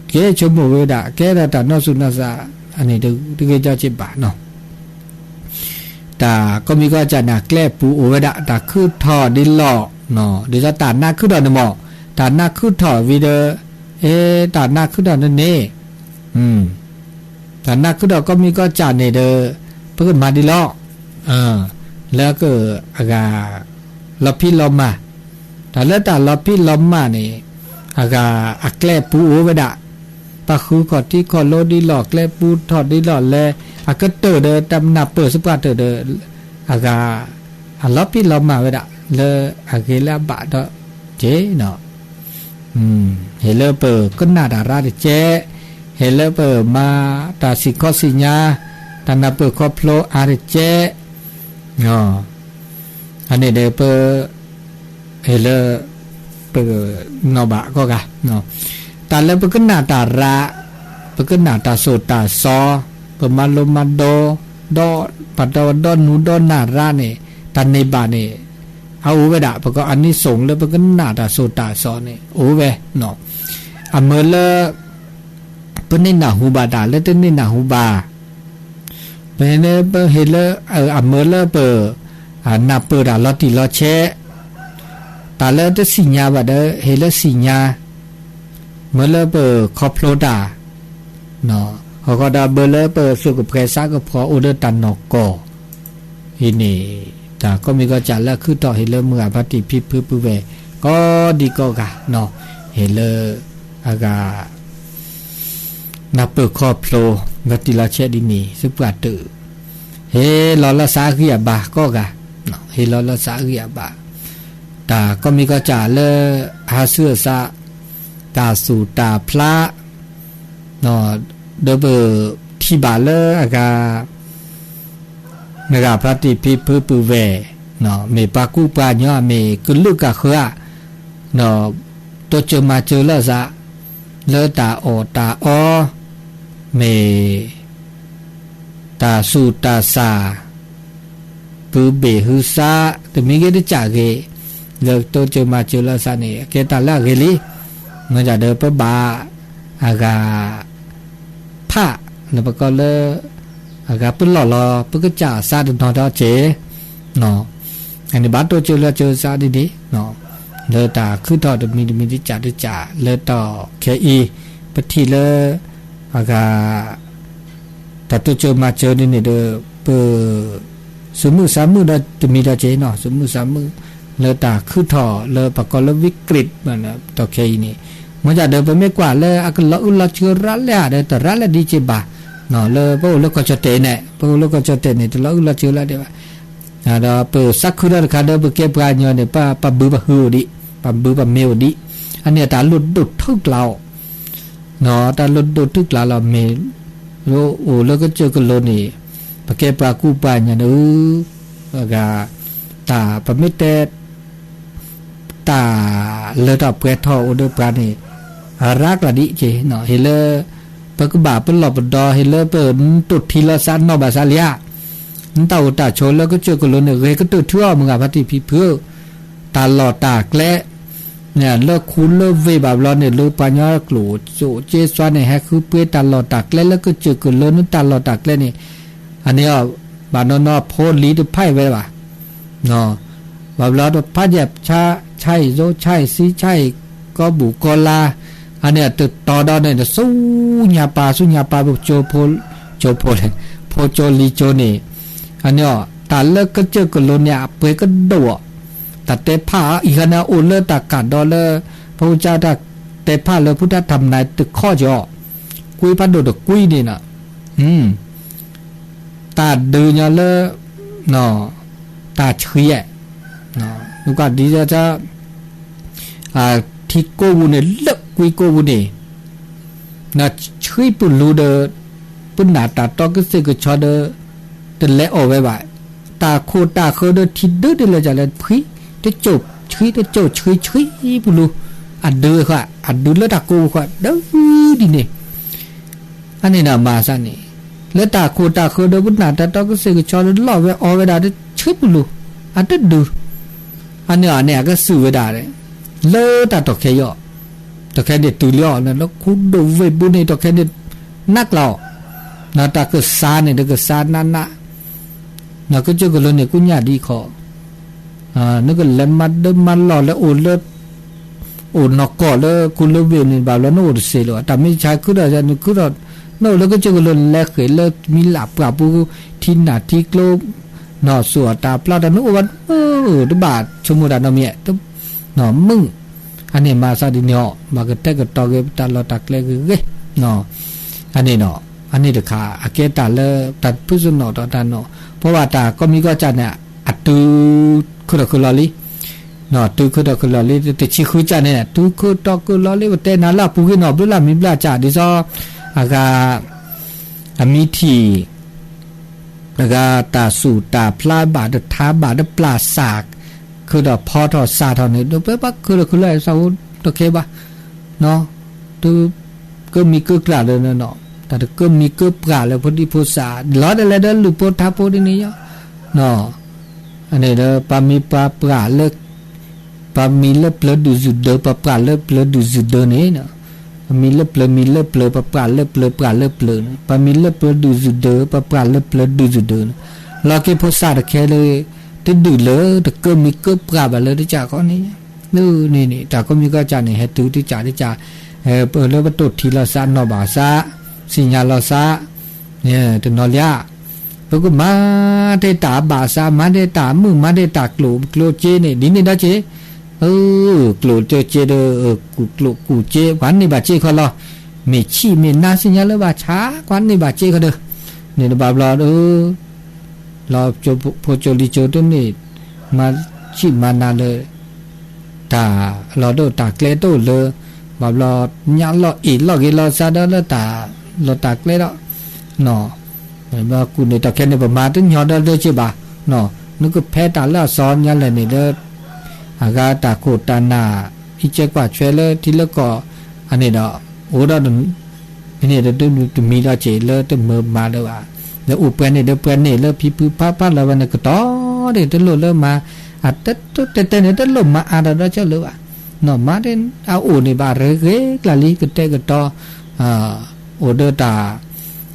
ကဲဆိကမိၣ်ဝဲဒၣ် ကဲဒၣ်တၢ်နီၢ်သူၣ်နီၢ်သး, အန့ၣ်တဂ့ၤကၠီစ့ၢ်ဘၣ်နီၤ. တၢ်ကီၢ်မံၤကီၢ်စဲၣ်န့ၣ် အကျဲပူၤအိၣ်ဝဲဒၣ် တၢ်ခုထီၣ်ဒ်လီၢ်, ဒ်သိးတၢ်နါခုထီၣ်န့ၣ်မး, တၢ်နါခုထီၣ်ဝံၤဒီး, အ့ တၢ်နါခုထီၣ်န့ၣ်န့ၣ် တၢ်နါခုထီၣ်ကီၢ်မံၤကီၢ်စဲၣ်န့ၣ်ဒီး, ပကမၤဒ်လီၢ်, လၢက အဂၤ လီၤဖံးလီၤမၤ, တၢ်လၢတၢ်လီၤဖံးလီၤမၤန့ၣ်, အဂၤအကျဲပူၤအိၣ်ဝဲဒၣ်, ပှၤဃုခီၣ်ထံခီၣ်လိဒ်လီၢ် ကျဲပူၤထီၣ်ဒ်လီၢ်လၢ, အကတၢၢ်ဒီးတၢ်နၢ်ပၢၢ်သပှၢ်တၢၢ်ဒီး, အဂၤ အလီၤဖံးလီၤမၤဝဲဒၣ်, လၢအဂ့ၤလၢအဘၣ်ဒီးက့ၤနီၤ ဟ့ၣ်လၢပကနၣ်တၢ်ရၢတကဲး, ဟ့ၣ်လၢပမၤတၢ်စံၣ်ခီစံၣ်ညါ, တၢ်နၢ်ပၢၢ်ခီဖျိအါတကဲး, အန့ၣ်ဒီးပ ဟ့ၣ်လၢ ပ နီၣ်ဘၣ်ကီၢ်ဂၤ, တၢ်လၢပကနၣ်တၢ်ရၢ, ပကနၣ်တၢ်စိၣ်တၢ်စီ, ပမၤလိမၤဒိး, ဒီးပှၤဒီဒီနူဒီနၢ်ရၢန့ၣ်, တၢ်န့ၢ်ဘၣ်န့ၣ် အအိၣ်ဝဲဒၣ် ပကအနံၣ်စိၣ်လၢပကနၣ်တၢ်စိၣ်တၢ်စီန့ၣ် အိၣ်ဝဲ, အမၢလၢ ပန့ၢ်နၢ်ဟူဘၣ်တၢ်လၢတန့ၢ်နၢ်ဟူဘၣ်, မ့ၢ်လၢပဟ့ၣ်လၢ အမၢလၢပ နၢ်ပၢၢ်တၢ်လီၤတံၢ်လီၤဆဲး, တၢ်လၢတသ့ၣ်ညါဘၣ်ဒီး ဟ့ၣ်လၢသ့ၣ်ညါ, မၢလၢပခီဖျိတၢ် အဃိဒီးဘၢလၢပသုးကဖှဲးဆါကဖှီအိၣ်ဒီးတၢ်နီၢ်ကီၢ်, အံၤန့ၣ် တၢ်ကီၢ်မံၤကီၢ်စဲၣ်လၢအခုၣ်ထီၣ်ဟ့ၣ်လၢမုၢ်ဂၤဖါတံၢ်ဖံဖုပုၢ်ဝဲၢ် ကိးဒံကိးဂၤ, ဟ့ၣ်လၢ အဂၤ နၢ်ပၢၢ်ခီဖျိ လီၤတံၢ်လီၤဆဲးဒ်န့ၣ် သပှၢ်တၢၢ်, ဟ့ၣ်လီၤလၢသးအဂံၢ်အဘါကိးဂၤ, ဟ့ၣ်လီၤလၢသးအဂံၢ်အဘါ, တၢ်ကီၢ်မံၤကီၢ်စဲၣ်လၢ အဟးဆူအသး, တၢ်သူၣ်တၢ်ဖျး, ဒီးပထံၣ်ဘၣ်လၢအဂၤ မုၢ်ဂၤဖါတံၢ်ဖံဖုပုၢ်ဝဲၢ်, မ့ၢ်ပှၤကူပှၤကညီ မ့ၢ်ကလုာ်ကဃၢၤဧါ, ဒီးတိစၢၤမၤစၢၤလၢအသး, လၢတၢ်အီၣ်တၢ်အီ, မ့ၢ် တၢ်ဆူးတၢ်ဆါ, ပုၢ်ဘ့ၣ်ဟုသး, တမံၤဂ့ၤတကးဂ့ၤ, လၢတိစၢၤမၤစၢၤလၢအသးန့ၣ် အကဲတၢ်လၢအဂ့ၤလံ, မ့ၢ်ဒၣ်ဒီးပဘၣ် အဂၤ ဖး လၢပကီၢ်လၢ အဂၤပလီၢ်လီၤ ပကစၢ်အသးတနီၤဒီးက့ၤ, န့ၣ်ဘၣ်တိစၢၤလၢစၢၤသးဒ်န့ၣ်, လၢတၢ်ခုထီၣ်တမံၤတမံၤတကးတကး လၢတီၢ်ခဲအံၤ, ပထံၣ်လၢ အဂၤ တၢ်တိစၢၤမၤစၢၤဒ်န့ၣ်ဒီး ပ သူၣ်မုာ်သးမုာ်ဒီးတမံၤဒီးက့ၤနီၤ, သူၣ်မုာ်သးမုာ်လၢတၢ်ခုထီၣ်လၢပကိးလၢ วิกฤต တီၢ်ခဲအံၤန့ၣ်, မ့ၢ်ဒၣ်ဒီးပမ့ၢ်ကွၢ်လၢအကလီၤအုၣ်လီၤစၢၤရၤလၢဧါဒီး တရၤလၢဒ်က့ၤဘၣ်, လၢပအိၣ်လၢကီၢ်ကၠီၣ်တဲာ်န့ၣ်, ပအိၣ်လၢကီၢ်ကၠီၣ်တဲာ်န့ၣ် တလီၤအုၣ်လီၤစၢၤလၢဒ်ဘၣ်, ဒီးပသးခုထီၣ်တခါဒီး ပကဲပှၤကညီန့ၣ် ပ ပဘုပဟုအိၣ်ဒံး, ပဘုပမ့ၢ်အိၣ်ဒံး, အန့ၣ်တၢ်လိၣ်ဒိၣ်ထုးကျါအီၤ တၢ်လိၣ်ဒိၣ်ထုးကျါလီၤ မ့ၢ် အိၣ်လၢကစၢၢ်ကလိန့ၣ်, ပကဲပှၤကူပှၤကညီန့ၣ်, အဂၤ တၢ်ပမ့ၢ်တဲ တၢ်လၢတၢ်ပှဲၤထီၣ်အိၣ်ဒီးပှၤန့ၣ်, အရၤကျါဒ်က့ၤ, ဟ့ၣ်လၢ ပကဘၣ်ပလီၢ်ပဒီ ဟ့ၣ်လၢပတိၢ်ထံလီၤသးနီၢ်ဘၣ်သးလံဧါ, နတၢ်အိၣ်တၢ်ဆိးလၢကစၢၢ်ကလိန့ၣ် ဂဲၤကတၢၢ်ထုအီၤ မုၢ်ဂၤဖါတံၢ်ဖံဖုဧၢ, တၢ်လီၢ်တၢ်ကျဲ လၢခူလၢဝ့ၢ်ဘၣ်ဘျီန့ၣ် လၢပှၤကညီကျိၣ်စ့စ့စွါန့ၣ် ဟဲဃုပှ့ၤတၢ်လီၢ်တၢ်ကျဲလၢကစၢၢ်ကလိန့ၣ် တၢ်လီၢ်တၢ်ကျဲန့ၣ်, အန့ၣ်အီၤ ဘၣ်နီၢ်နီၢ်ဖိလံၤတဖးအံၤဝဲဘၣ်, ဘၣ်ဘျီတဖးယဲၢ် ဆါအံၤစိ ဆါအံၤဆံ ဆါအံၤကီၢ်ဘူၣ်ကီၢ်လါ, အန့ၣ်တတီၤဒီးန့ၣ် ဆူညါပၤ ဆူညါပၤ ပကၠိဖိ ကၠိဖိလဲၣ် ဖိကၠိလံၤကၠိန့ၣ်, အန့ၣ်အီၤ တၢ်လၢကစၢၢ်ကလိန့ၣ် အပှဲၤကဒိၣ်အီၤ, တၢ်တဲဖးအံၤခါန့ၣ် အိၣ်လၢတၢ်ကးဒီးလၢ ပှၤကစၢ်တၢ်တဲဖးလၢဖုတၢ်ထးမနၤတခီကီး, ကွံဖးဒိၣ်တကွံန့ၣ်နီၤ, တၢ်ဒုးညီလၢ တၢ်ဆှံယဲၢ်, နကွၢ်ဒ်သိး ထံကိးပူၤန့ၣ် လၢကွံကိးပူၤန့ၣ် ဆှံပူၤလူၤဒီး ပနၢ်တၢ်တီကစ့ၢ်ကဆီဒီး တလဲၤအီၣ်ဝဲဘၣ်. တၢ်ခိၣ်တၢ်ဃၢဒီးထံဒုဒ်လဲၣ်ဒ်လဲၣ် ဆှံတစိၢ်ဆှံတစိၢ်ဆှံဆှံပူၤလူၤ အဒုဃာ် အဒုလၢတၢ်ကိးပူၤဃီ ဒ်ဒ်န့ၣ် အန့ၣ်ဒီးမၤစၢ်န့ၣ် လၢတၢ်ခိၣ်တၢ်ဃၢဒီးပနၢ်တၢ်တီကစ့ၢ်ကဆီဒီးလီၢ်ဝဲအီဝဲဒၣ်တဆှံပူၤလူၤ အတဒု အန့ၣ်အန့ၣ် အကစၢ်ဝဲဒၣ် လၢတၢ်တီၢ်ခဲအံၤ တီၢ်ခဲန့ၣ်တုၤလံအီၤ လၢခိဒိၣ်ဝ့ၢ်ပူၤန့ၣ် တီၢ်ခဲန့ၣ် နးကျါအီၤ တၢ်ကစၢ်န့ၣ် တကစၢ်နးနး ကစၢၢ်ကလိန့ၣ် ကူညၣ်ဒ်ခီ နကလဲၤမၤဒၢမၤလီၢ်လၢအိၣ်လၢ အိၣ်နီၢ်ကီၢ်လၢခိလၢဝ့ၢ်န့ၣ်ဘၣ်ဘျီ နအိၣ်တစ့လၢၤ တၢ်မ့ၢ်ဆါခုဒီး နခုဒီး နအိၣ်လၢကစၢၢ်ကလိန့ၣ် လဲၤဃ့ၢ်လၢမံၤလၢ်ပှၢ်ပူၤ ထံနၢ်ထံကျိ နီၢ်စိၤအတၢ်ပျၢ်တၢ် နအိၣ်ဘၣ် တဘၣ်ဆိကမိၣ်တၢ်နီတမံၤ မုာ် အန့ၣ်မၤစၢ်ဒ်န့ၣ်အီၤ ဘၣ်ကတဲာ်ကတီၤက့ၤပတၢ်လီၢ်တၢ်ကျဲဂ့ၤဂ့ၤ အန့ၣ်ဒီး အန့ၣ်တခါ အကဲတၢ်လၢ တၢ်ဖုစနီၣ်ထီၣ်တၢ်နီၤ ပှၤဘၣ်တၢ်ကိးမံၤကီၢ်ကၢ်န့ၣ် အတုၤ ခုၣ်ထီၣ်ခုၣ်လီၤလံ တုၤခုၣ်ထီၣ်ခုၣ်လီၤလံ တဆံဃုကၢ်န့ၣ် တုၤခုၣ်ထီၣ်ခုၣ်လီၤလံ ပတဲနၤလၢအပူၤကွံာ်နီၤ ဘျုးလၢ်မံၤဘျၢ်ကၢ် ဒ်သိး အဂၤ အမံၤထံၣ် အဂၤတၢ်စူၢ်တၢ်ဖျါဘၣ်တထါဘၣ်တပျၢ်စၢ် ခုၣ်ထီၣ်ဖီထီၣ်စၢ်ထီၣ်န့ၣ် ဒ်ပဘၣ်ခုၣ်ထီၣ်ခုၣ်လီၤ သးဝဲတခဲဘၣ် တကၢမံၤကၢပှၢ်လၢ တၢ်တကၢမံၤကၢပှၢ်လၢဖိဒံဖိသၣ် လီၤဒ်လဲၣ်ဒီးလုၢ်ဖိထါဖိဒ်န့ၣ်ယီၤ အန့ၣ်ဒီး ပှၤမံၤပှၤပှၢ်လၢ ပှၤမံၤလၢပျၢၤဒုၣ်စူၣ်ဒၢ ပှၤပှၢ်လၢပျၢၤဒုၣ်စူၣ်ဒၢန့ၣ် ပှၤမံၤလၢပျၢၤမံၤလၢပျၢၤ ပှၤပှၢ်လၢပျၢၤပှၢ်လၢပျၢၤန့ၣ် ပှၤမံၤလၢပျၢၤဒုၣ်စူၣ်ဒၢ ပှၤပှၢ်လၢပျၢၤဒုၣ်စူၣ်ဒၢန့ၣ် လီၤက့ၤဖိသၣ်တခဲလၢ တဒုၣ်လၢတကၢမံၤကၢပှၢ်ဘၣ်လၢတကၢ်ဃီန့ၣ် န့ၣ်န့ၣ် တၢ်ကိးမံၤကီၢ်ကၢ်န့ၣ် ဟဲတုၤတကၢ်တကၢ် လၢပတိၢ်ထံလီၤသး နီၣ်ဘၣ်သး သ့ၣ်ညါလီၤသး တနီၤလၢ ပကမၤတ့ၢ်တၢ်ဘၣ်သး မၤတ့ၢ်တၢ်မုာ် မၤတ့ၢ်တၢ်ကျိၣ်ကျိၣ်စ့န့ၣ် ဒ်န့ၣ်ဒီးက့ၤ ကျိၣ်ကျိၣ်စ့ဒီး ကူၣ်ကျိၣ်ကူၣ်စ့ ပှၤန့ၢ်ဘၣ်စ့ခီလီၤ မ့ၢ်ဆံးမ့ၢ်နါသ့ၣ်ညါလၢဘၣ်ဆါ ပှၤန့ၢ်ဘၣ်စ့ခီဒီး န့ၣ်တဘၣ်ဘျီဒီး လီၤဖိကၠိလံၤကၠိတန့ၢ် မၤဆံးမၤနါလၢ တၢ်လီၢ်ဒိၣ်တၢ်ကျဲတအိၣ်လၢ ဘၣ်ဘျီ ညၣ်လီၢ်အ့ၣ်လီၢ်ဂ့ၤလီၤသးဒီးလၢတၢ်လီၢ်တၢ်ကျဲဒီး ဘၣ်ကူၣ်န့ၣ်တၢ်ခဲန့ၣ် ပမၤတညီဒီးလၢက့ၤဘၣ် နကဖဲတၢ်လၢအစီညါလဲၣ်န့ၣ်လၢ အဂၤတၢ်ခိၣ်တၢ်နၢ် အံးကဲကွၢ်ဆွဲလၢထံလၢကီၢ် အန့ၣ်ဒီး အိၣ်ဒီး ဖဲန့ၣ်တမံၤဒီးက့ၤလၢတမၢမၤလၢၤဘၣ် ဒီးအိၣ်ပှဲၤန့ၣ်ဒီးပှဲၤန့ၣ်လၢဖံဖုဖးဖးလၢၤဘၣ်န့ၣ် ကတီၢ်ဒၣ်တလိၣ်လၢမၤ အတဲတဲန့ၣ် တလိၣ်မၤအါဒီးဒီးကၠီလၢၤဘၣ် နီၢ်မၤဒ်အအိၣ်န့ၣ်ဘၣ်ရ့ဂ့ၤကျါလံ ကတဲာ်ကတီၤ အိၣ်ဒီးတၢ်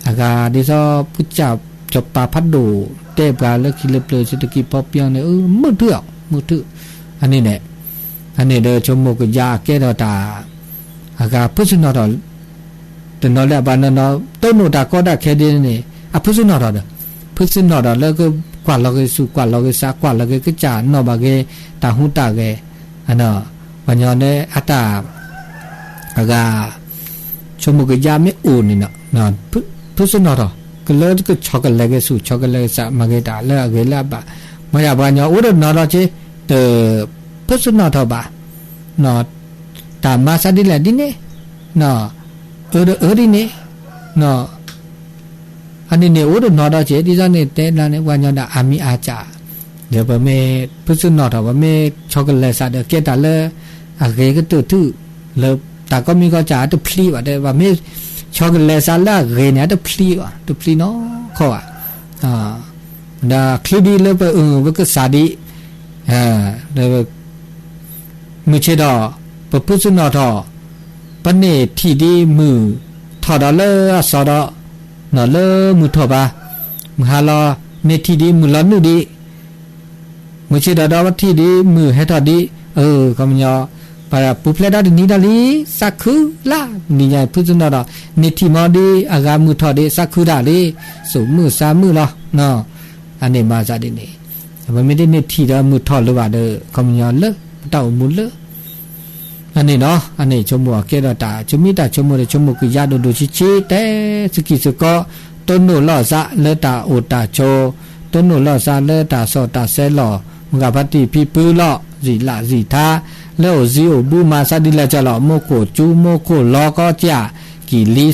အဂၤဒ်သိး ပကစၢ်စီၤပၤဖးဒိၣ် တဲပှၤလၢခံလၢပျၢၤ စတကံးဖီပျီန့ၣ် မုာ်ထုးအီၤ မုာ်ထုး အန့ၣ်န့ၣ် အန့ၣ်ဒီးဆိကမိၣ်ကယါအကဲထီၣ်တၢ် အဂၤဖုစနီၣ်ထီၣ် တနီၤလၢအဘၣ်နီၢ်နီၢ် တိၢ်နီၣ်တၢ်ကီတၢ်ခဲဒ်န့ၣ် အဖုစနီၣ်ထီၣ်ဒီး ဖုစနီၣ်ထီၣ်လၢကကွၢ်လီၤက့ၤဆူၣ် ကွၢ်လီၤက့ၤသး ကွၢ်လီၤက့ၤကစၢ်နီၣ်ဘၣ်က့ၤ တၢ်ဟူးတၢ်ဂဲၤ ပှၤညီန့ၣ်အတၢ် အဂၤ ဆိကမိၣ်ကယါမ့ၢ်အိၣ်န့ၣ် ဖုစနီၣ်ထီၣ် ကလၢကဆီၣ်ကလဲၤက့ၤဆူၣ် ဆီၣ်ကလဲၤက့ၤသး မၤက့ၤတၢ်လၢအဂ့ၤလၢအဘၣ် မ့ၢ်ယါပှၤညီအိၣ်ဒီးနီၢ်ဒီးက့ၤ တဖုစနီၣ်ထီၣ်ဘၣ် တၢ်မၤသးဒ်လဲၣ်ဒ်န့ၣ် အၢဒီးအၢဒ်န့ၣ် အန့ၣ်န့ၣ် အိၣ်ဒီးနီၢ်ဒီးက့ၤ ဒ်သိးန့ၣ်တဲဒၣ်န့ၣ် ပှၤညီဒၣ်အါမံၤအါစှၤ ဒီးပမ့ၢ်ဖုစနီၣ်ထီၣ် ပမ့ၢ်ဆီၣ်ကလဲၤသးဒီးကဲတၢ်လၢ အဂ့ၤကတၢၢ်ထု လၢတၢ်ကိးမံၤကီၢ်စၢ်အတဖျံးဘၣ် တဲဘၣ်မ့ၢ်ဆီၣ်ကလဲၤသးလၢအဂ့ၤန့ၣ် အတဖျံးဘၣ် တဖျံးနီၢ်ခီဘၣ် ဒီးချုးဒ်လၢပအုၣ်ပကသးဒ် မုၢ်ဆ့ၣ်ဒီး ပဖုစနီၣ်ထီၣ် ပန့ၢ်ထံၣ်ဒ်မုၢ်ထီၣ်ဒီးလၢအစီဒီး လၢမုၢ်ထီၣ်ဘၣ် မုၢ်ဟါလီၤ န့ၢ်ထံၣ်ဒ်မုၢ်လီၤနုာ်ဒံး မုၢ်ဆ့ၣ်ဒီးဒီး ပထံၣ်ဒ်မုၢ်ဟဲထီၣ်ဒံး အခီပညီ ပပူၤဖျဲးတၢ်တနံၤတၢ်လံ သးခုလၢ နံၤညါဖုစနီၣ်ဒီး န့ၢ်ထံၣ်မီၤဒ်အဂၤမုၢ်ထီၣ်ဒံး သးခုတၢ်လံ သူၣ်မုာ်သးမုာ်လီၤ အန့ၣ်မၤသးဒ်န့ၣ် ပမ့ၢ်တန့ၢ်ထံၣ်ဒီးမုၢ်ထီၣ်လၢၤဘၣ်ဒီး အခီပညီလၢ ပတၢ်အိၣ်မူလၢ အန့ၣ်နီၤ အန့ၣ်ဆိကမိၣ်အကဲဒီးတၢ် ဆိမံတၢ်ဆိကမိၣ်ဒီး ဆိကမိၣ်ကယါဒိၣ်ဒိၣ်ဆံးဆံး တဲသကိးသကိး တိၢ်နီၣ်လိာ်သးလၢတၢ်အိၣ်တၢ်ဆိး တိၢ်နီၣ်လိာ်သးလၢတၢ်စီၣ်တၢ်ဆဲးလီၤ မုၢ်ဂၤဖါတံၢ်ဖံဖုလီၤ လၢအိၣ်လၢအအိၣ်စံာ်လးစံာ်ထါ, လၢအိၣ်စံာ်အိၣ်ဘူးမၤသးဒ်လဲၣ်ကၢ်လီၤ, မူခိၣ်ကၠူမူခိၣ်လီၤကီကၢ်, ကံၢ်လံစီၣ်ဂီၤ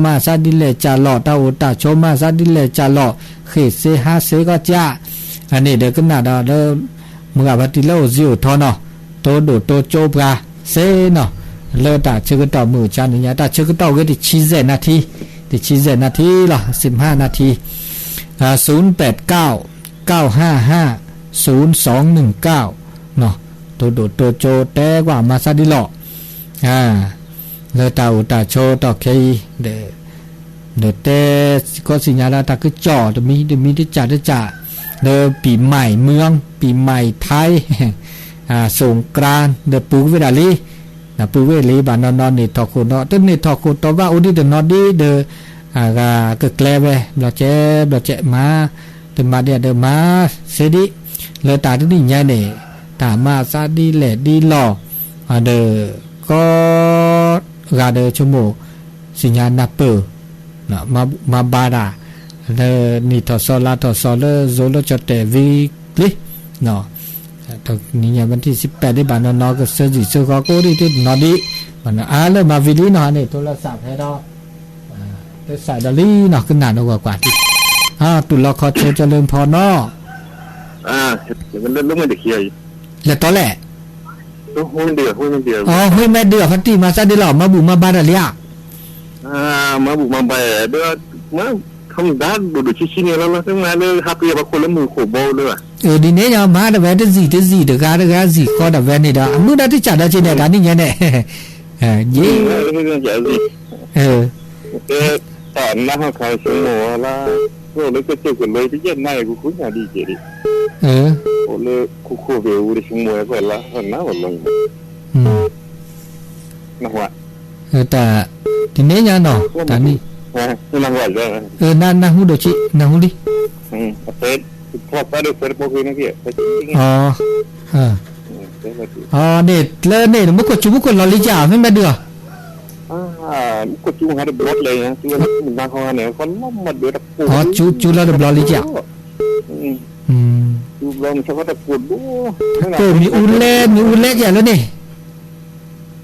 မၤသးဒ်လဲၣ်ကၢ်လီၤ, တၢ်အိၣ်တၢ်ဆိးမၤသးဒ်လဲၣ်ကၢ်လီၤ, ဃ့ၢ်စ့ဟါစ့ကီကၢ်, အန့ၣ်ဒီးကနၣ်ဒီးလၢ မုၢ်ဂၤဖါတံၢ်လၢအိၣ်စံာ်အိၣ်ထီနီၤ, တိဒိၣ်တိကၠိပှၤစ့နီၤ, လၢတၢ်ဆၢကတီၢ်မုၢ်ဆါန့ၣ်ညါ တၢ်ဆၢကတီၢ်ဝဲတဆံစဲးနၣ်ထံ, တဆံစဲးနၣ်ထံလီၤ, စံးမဟါနၣ်ထံ ศูนย์แปดเก้า เก้าห้าห้า ศูนย์สองหนึ่งเก้า နီၤ, တိဒိၣ်တိကၠိတဲကွၢ်မၤသးဒ်လီၤ, လၢတၢ်အိၣ်တၢ်ဆိးတီၢ်ခဲအံၤ, ဒီးတဲစ့ၢ်ကီးစံးညါလၢတၢ်ကစီၣ်တမံၤတမံၤတကၢ်တကၢ်, လၢ ปีใหม่เมือง ปีใหม่ไทย สงกรานต์ ဒီးပူၤကွံာ်ဝဲဒၣ်လံ, ပူၤကွံာ်လံဘၣ်နီၢ်နီၢ်န့ၣ်ထီၣ်ခိၣ်ဒီး တန့ၢ်ထီၣ်ခိၣ်တီဘၣ်အိၣ်ဒံးတနီၤဒံးဒီး အဂၤကကျဲဝဲ ဘျီကဲ ဘျီကဲမၤ, တမၤဒံးဒီးမၤစ့ဒံး, လၢတၢ်တနံၣ်ညါန့ၣ် တၢ်မၤသးဒ်လဲၣ်ဒ်လဲၣ်, ဒီး ကီ ဂၤဒီးဆိကမိၣ် စံးညါနၢ်ပၢၢ် မၤဘၣ်တၢ် လၢနံၣ်ထီၣ်စီၤလါထီၣ်စီၤလၢ Zoom လၢကၠီၣ်တဲၣ်ဝံၤလံ, နံၣ်ညါ วันที่สิบแปด ဒ်ဘၣ်နီၢ်နီၢ် ကစၢၢ်စံၣ်စၢၢ်ဃီကိးဒံးတနီၤဒံး, အါလၢမၤဝံၤလံနီၤန့ၣ် ထိလၢစးဖဲဒီး လၢစးဒီးလံနီၤ ကနၣ်နီၢ်ဂီၤကွၢ်, တူၢ်လီၤခီဆၢ ကၠီလၢဖီနီၤ, လဲၤတီလဲၣ် အီ ဟွံမဲာ်ဒုး ဖါတံၢ်မၤသးဒ်လဲၣ် မၤဘူၣ်မၤဘါတၢ်လံဧါ, မၤဘူၣ်မၤဘါ, မၤ ထီၣ်မုၢ်ဒါဒိၣ်ဒိၣ်ဆံးဆံးန့ၣ်လီၤလီၤ မၤလၢဟးပှ့ၤပှၤခိၣ်လၢမုၢ်ဃိၣ်ဘီလၢ, ဒ်န့ၣ်ညါ မၤတဝဲတစံၣ်တစံၣ်တဂၤတဂၤစံၣ်ဃီတဝဲန့ၣ်ဒီး အမုၢ်ဒါတစၢ်ဒီးက့ၤန့ၣ် တၢ်နံၣ်ညါန့ၣ်, ယ့ တၢ်နါဟီၣ်ခါဆိကမိၣ်ဝဲလၢ အိၣ်လၢကစၢၢ်ကလိတယဲၢ်နါအံၤ ကဃုညါဒ်က့ၤဒံး, အိၣ်လၢခိခိၣ်ဘ့ၣ်အူဒီးဆိကမိၣ်ဝဲကီၢ်လါ နါဝဲလီၤ, တၢ် ဒ်န့ၣ်ညါနီၤ တၢ်နံၣ်, နၢ်ဟူဒိၣ်ဆံး နၢ်ဟူလံ, အ န့ၣ် လၢန့ၣ် မူခိၣ်စူၤမူခိၣ်လီၤလံကၢ် မ့မ့ၢ်ဒုးဧါ, မူခိၣ်စူၤမူခိၣ်လီၤလံကၢ် မ့မ့ၢ်ဒုး, စူၤလီၤတဘျီလံကၢ်, မ့ၢ်အူလဲ မ့ၢ်အူလဲကၢ်လၢန့ၣ်, တ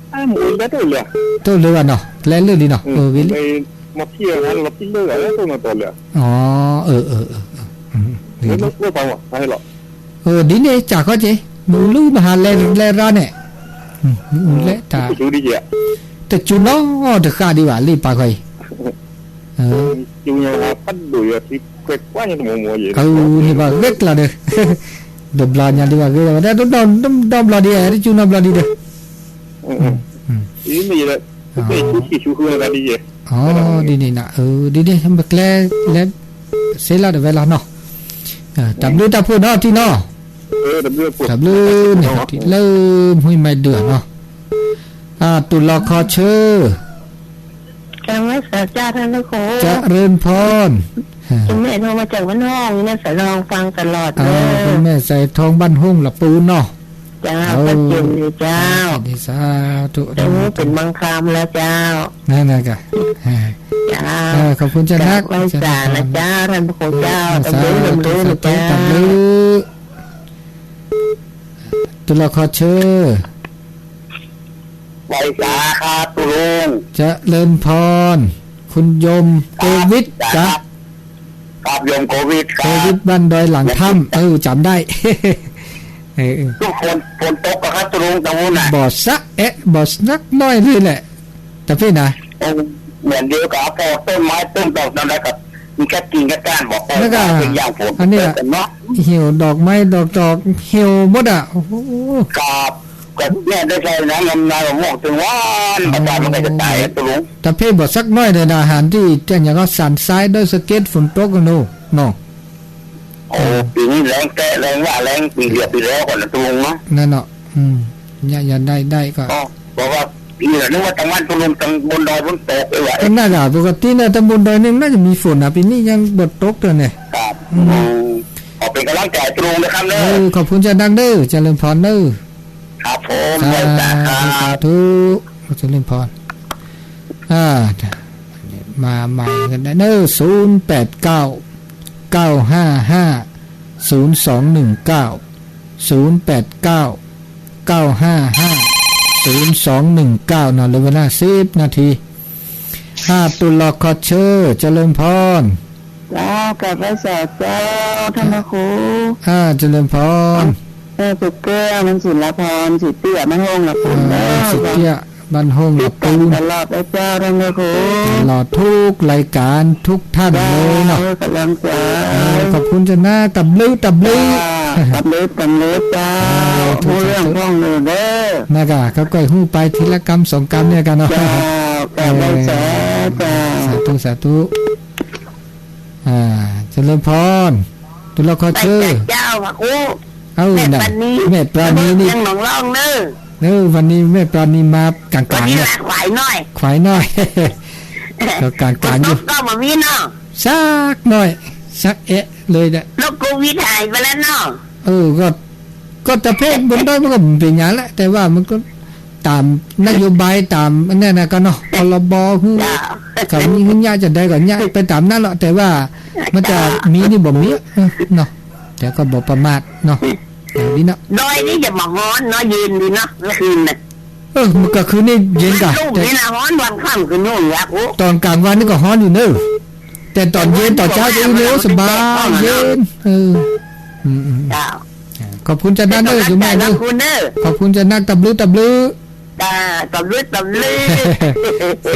အိၣ်လၢၤဘၣ်နီၤ ကျဲလၢာ်လံနီၤ, ဂ့ၤလံ, ဒ်န့ၣ် ကၢ်ခီက့ၤ မ့ၢ်အူလၢမဟါလဲလဲရါန့ၣ်, မ့ၢ်အူလဲတၢ်, တစူၤနီတဃၣ်ဒံးဘၣ်လံပာ်ခီအံၤ, န့ၣ်ဘၣ်ဂ့ၤကျါဒီး, တဘျီညါဒံးဘၣ်ဂ့ၤဝဲဒၣ် ဒီဘျီဒံး တစူၤနီတဘျီဒံး တစူၤနီတဘျီဒံးဒီး ဒ်န့ၣ်နၤ ဒ်န့ၣ် ပကျဲလဲ စ့လၢ်တဝဲလီၤနီၤ, တၢ်ဘျုးတၢ်ဖှိၣ်နီၤ ထံနီၤ, တၢ်ဘျုးန့ၣ် ထံလၢမူမဲာ်ဒုးနီၤ, တူၢ်လီၤခီဆၢ ကရၢၣ်ဖီၣ်, ကမ့ၢ်ထီၣ်မၤစၢၤဝဲနီၤ ဝံၤလၢစးထီၣ်ဖၣ်ကလီၤ ပမ့ၢ်စးထီၣ်ဘၣ်ဟုၣ်လီၤပူၤနီၤ, ကၠီ ပစၢၤန့ၣ်ကၠီ တမ့ၢ်ပမၤခါမလၢကၠီ, ကၠီ ขอบคุณเจ้านัก တၢ်ဘျုး တၢ်ဘျုး တူၢ်လီၤခီဆၢ ไหว้สาครับคุณลุง เจริญพร คุณโยมโกวิท ครับ ครับโยมโกวิทครับ โกวิทบ้านดอยหลังถ้ำ เออ จำได้ เออ เออ ฝน ฝนตกเหรอครับคุณลุงตรงนู้นน่ะ บ่สักแอะ บ่สักหน่อยเลยแหละ แต่พี่นะ โอ้ เหมือนเดียวกับพวกต้นไม้ต้นดอกนั่นแหละครับ มีแค่กิ่งแค่ก้านบอก แล้วก็ เป็นอย่างฝน อันเนี้ย เกิดกันเนาะ เหี่ยวดอกไม้ดอกดอกเหี่ยวหมดอ่ะ โอ้โห ครับ ก็เนี่ยได้ใส่น้ำงามๆ หมอกถึงวัน อ๋อ ประจำมันก็จะตายอะคุณลุง แต่พี่บอกสักหน่อยเลยนะ อาหารที่ อย่างก็สันทรายด้วยสะเก็ดฝนตกกันดูเนาะ โอ้ เออ ปีนี้แล้งแกะแล้งว่าแล้งปีเดียวปีแล้วก่อนนะคุณลุงเนาะ นั่นเนาะ อืม เนี่ย ยังได้ ได้ก็ อ๋อ บอกว่า ปีละนึกว่าทางบ้านคุณลุงทางบนดอยฝนตกเลยว่ะ ก็น่าจะปกตินะ ตำบลดอยนี่น่าจะมีฝนนะ ปีนี้ยังบ่ตกเลยเนี่ย ครับ อืม อืม ขอเป็นกำลังใจคุณลุงนะครับเนอะ เออ ขอบคุณเจ้านักเด้อ เจริญพรเด้อ ครับผม สาธุ ไหว้สาครับ สาธุ เจริญพร อ่า มาใหม่กันได้เนอะ ศูนย์แปดเก้า เก้าห้าห้า ศูนย์สองหนึ่งเก้า ศูนย์แปดเก้า เก้าห้าห้า ศูนย์สองหนึ่งเก้า เนาะ เหลือเวลาสิบนาที อ่า ตุลอคอเชอร์ เจริญพร เจ้า อ่า เจริญพร เออ สุเกลี้ยง มันสิลพร สิเตี้ย มันโฮงละปูน เออ เออ สิเตี้ย บ้านโฮงละปูน ตลอดทุกรายการทุกท่านเลยเนาะ เออ ขอบคุณจ้านะ ตับลื้อ ตับลื้อ ตับลื้อ ตับลื้อ เจ้า เจ้า นากะ เขาก่อยหูไปทีละกำสองกำเนี่ยกันเนาะ เจ้า สาธุ สาธุ อ่า เจริญพร ตุลอคอเชอร์ เจ้า พระครู เออ แม่ปราณี แม่ปราณีนี่ เมืองหนองล่องเนอะ เออ วันนี้แม่ปราณีมากลางๆ วันนี้ เนี่ย มาขวายหน่อย ขวายหน่อย ก็กลางๆ อยู่ รถก็มาวิ่งเนาะ สักหน่อย สักแอะเลยเนี่ย โรคโควิดหายไปแล้วเนาะ เออ ก็ ก็จะเพศบนด้อยมันก็เป็นอย่างนั้นแหละ แต่ว่ามันก็ตามนโยบายตามอันนั้นนะก็เนาะ พรบ คือ เจ้า เขามีเงินยากจะได้ก็ยากไปตามนั้นหรอก แต่ว่ามันจะมีนี่บ่มีอะ เออ เนาะ แต่ก็บ่ประมาทเนาะ อย่างนี้เนาะ ดอยนี่จะมาฮ้อนเนาะ เย็นดีเนาะ เมื่อคืนน่ะ เออ เมื่อกลางคืนนี่เย็นกะ บ้านลุ่มนี่นะฮ้อน วันค่ำคืนนู่นละ โอ้ ตอนกลางวันนี่ก็ฮ้อนอยู่เนอะ แต่ตอนเย็นตอนเช้าจะรู้เลยว่าสบายเย็น เออ อืมๆ เจ้า อ่า ขอบคุณจ้านะเนอะ เจ้าแม่เนอะ ขอบคุณเนอะ ขอบคุณจ้านะ ตับลื้อ ตับลื้อ จ้า ตับลื้อ ตับลื้อ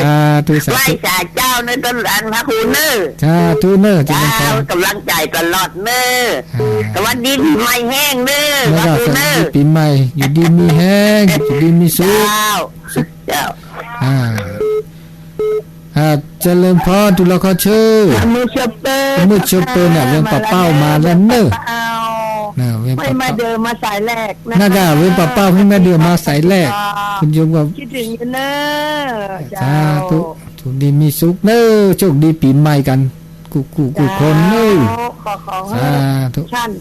สาธุ สาธุ ไหว้สาเจ้าเนอะ ต้นอันพระครูเนอะ สาธุเนอะ เจ้า เจริญพร กำลังใจตลอดเนอะ อ่า สวัสดีปีใหม่แห้งเนอะ แล้วก็ พระครูเนอะ สวัสดีปีใหม่ อยู่ดีมีแฮง อยู่ดีมีสุข เจ้า เจ้า อ่า อ่า เจริญพร ตุลอคอเชอร์ มือเชอเปอร์ มือเชอเปอร์เนี่ย เวียงป่าเป้ามาแล้วเนอะ เวียงป่าเป้า น่ะ เวียงป่าเป้า ห้วยมาเดิมมาสายแรกนะคะ น่ากะ เวียงป่าเป้า ห้วยมาเดิมมาสายแรก คุณโยมก็ คิดถึงอยู่เนอะ สาธุ เจ้า โชคดีมีสุขเนอะ โชคดีปีใหม่กัน กู้ๆ กู้คนเนอะ เจ้า ขอ ขอให้ สาธุ ท่าน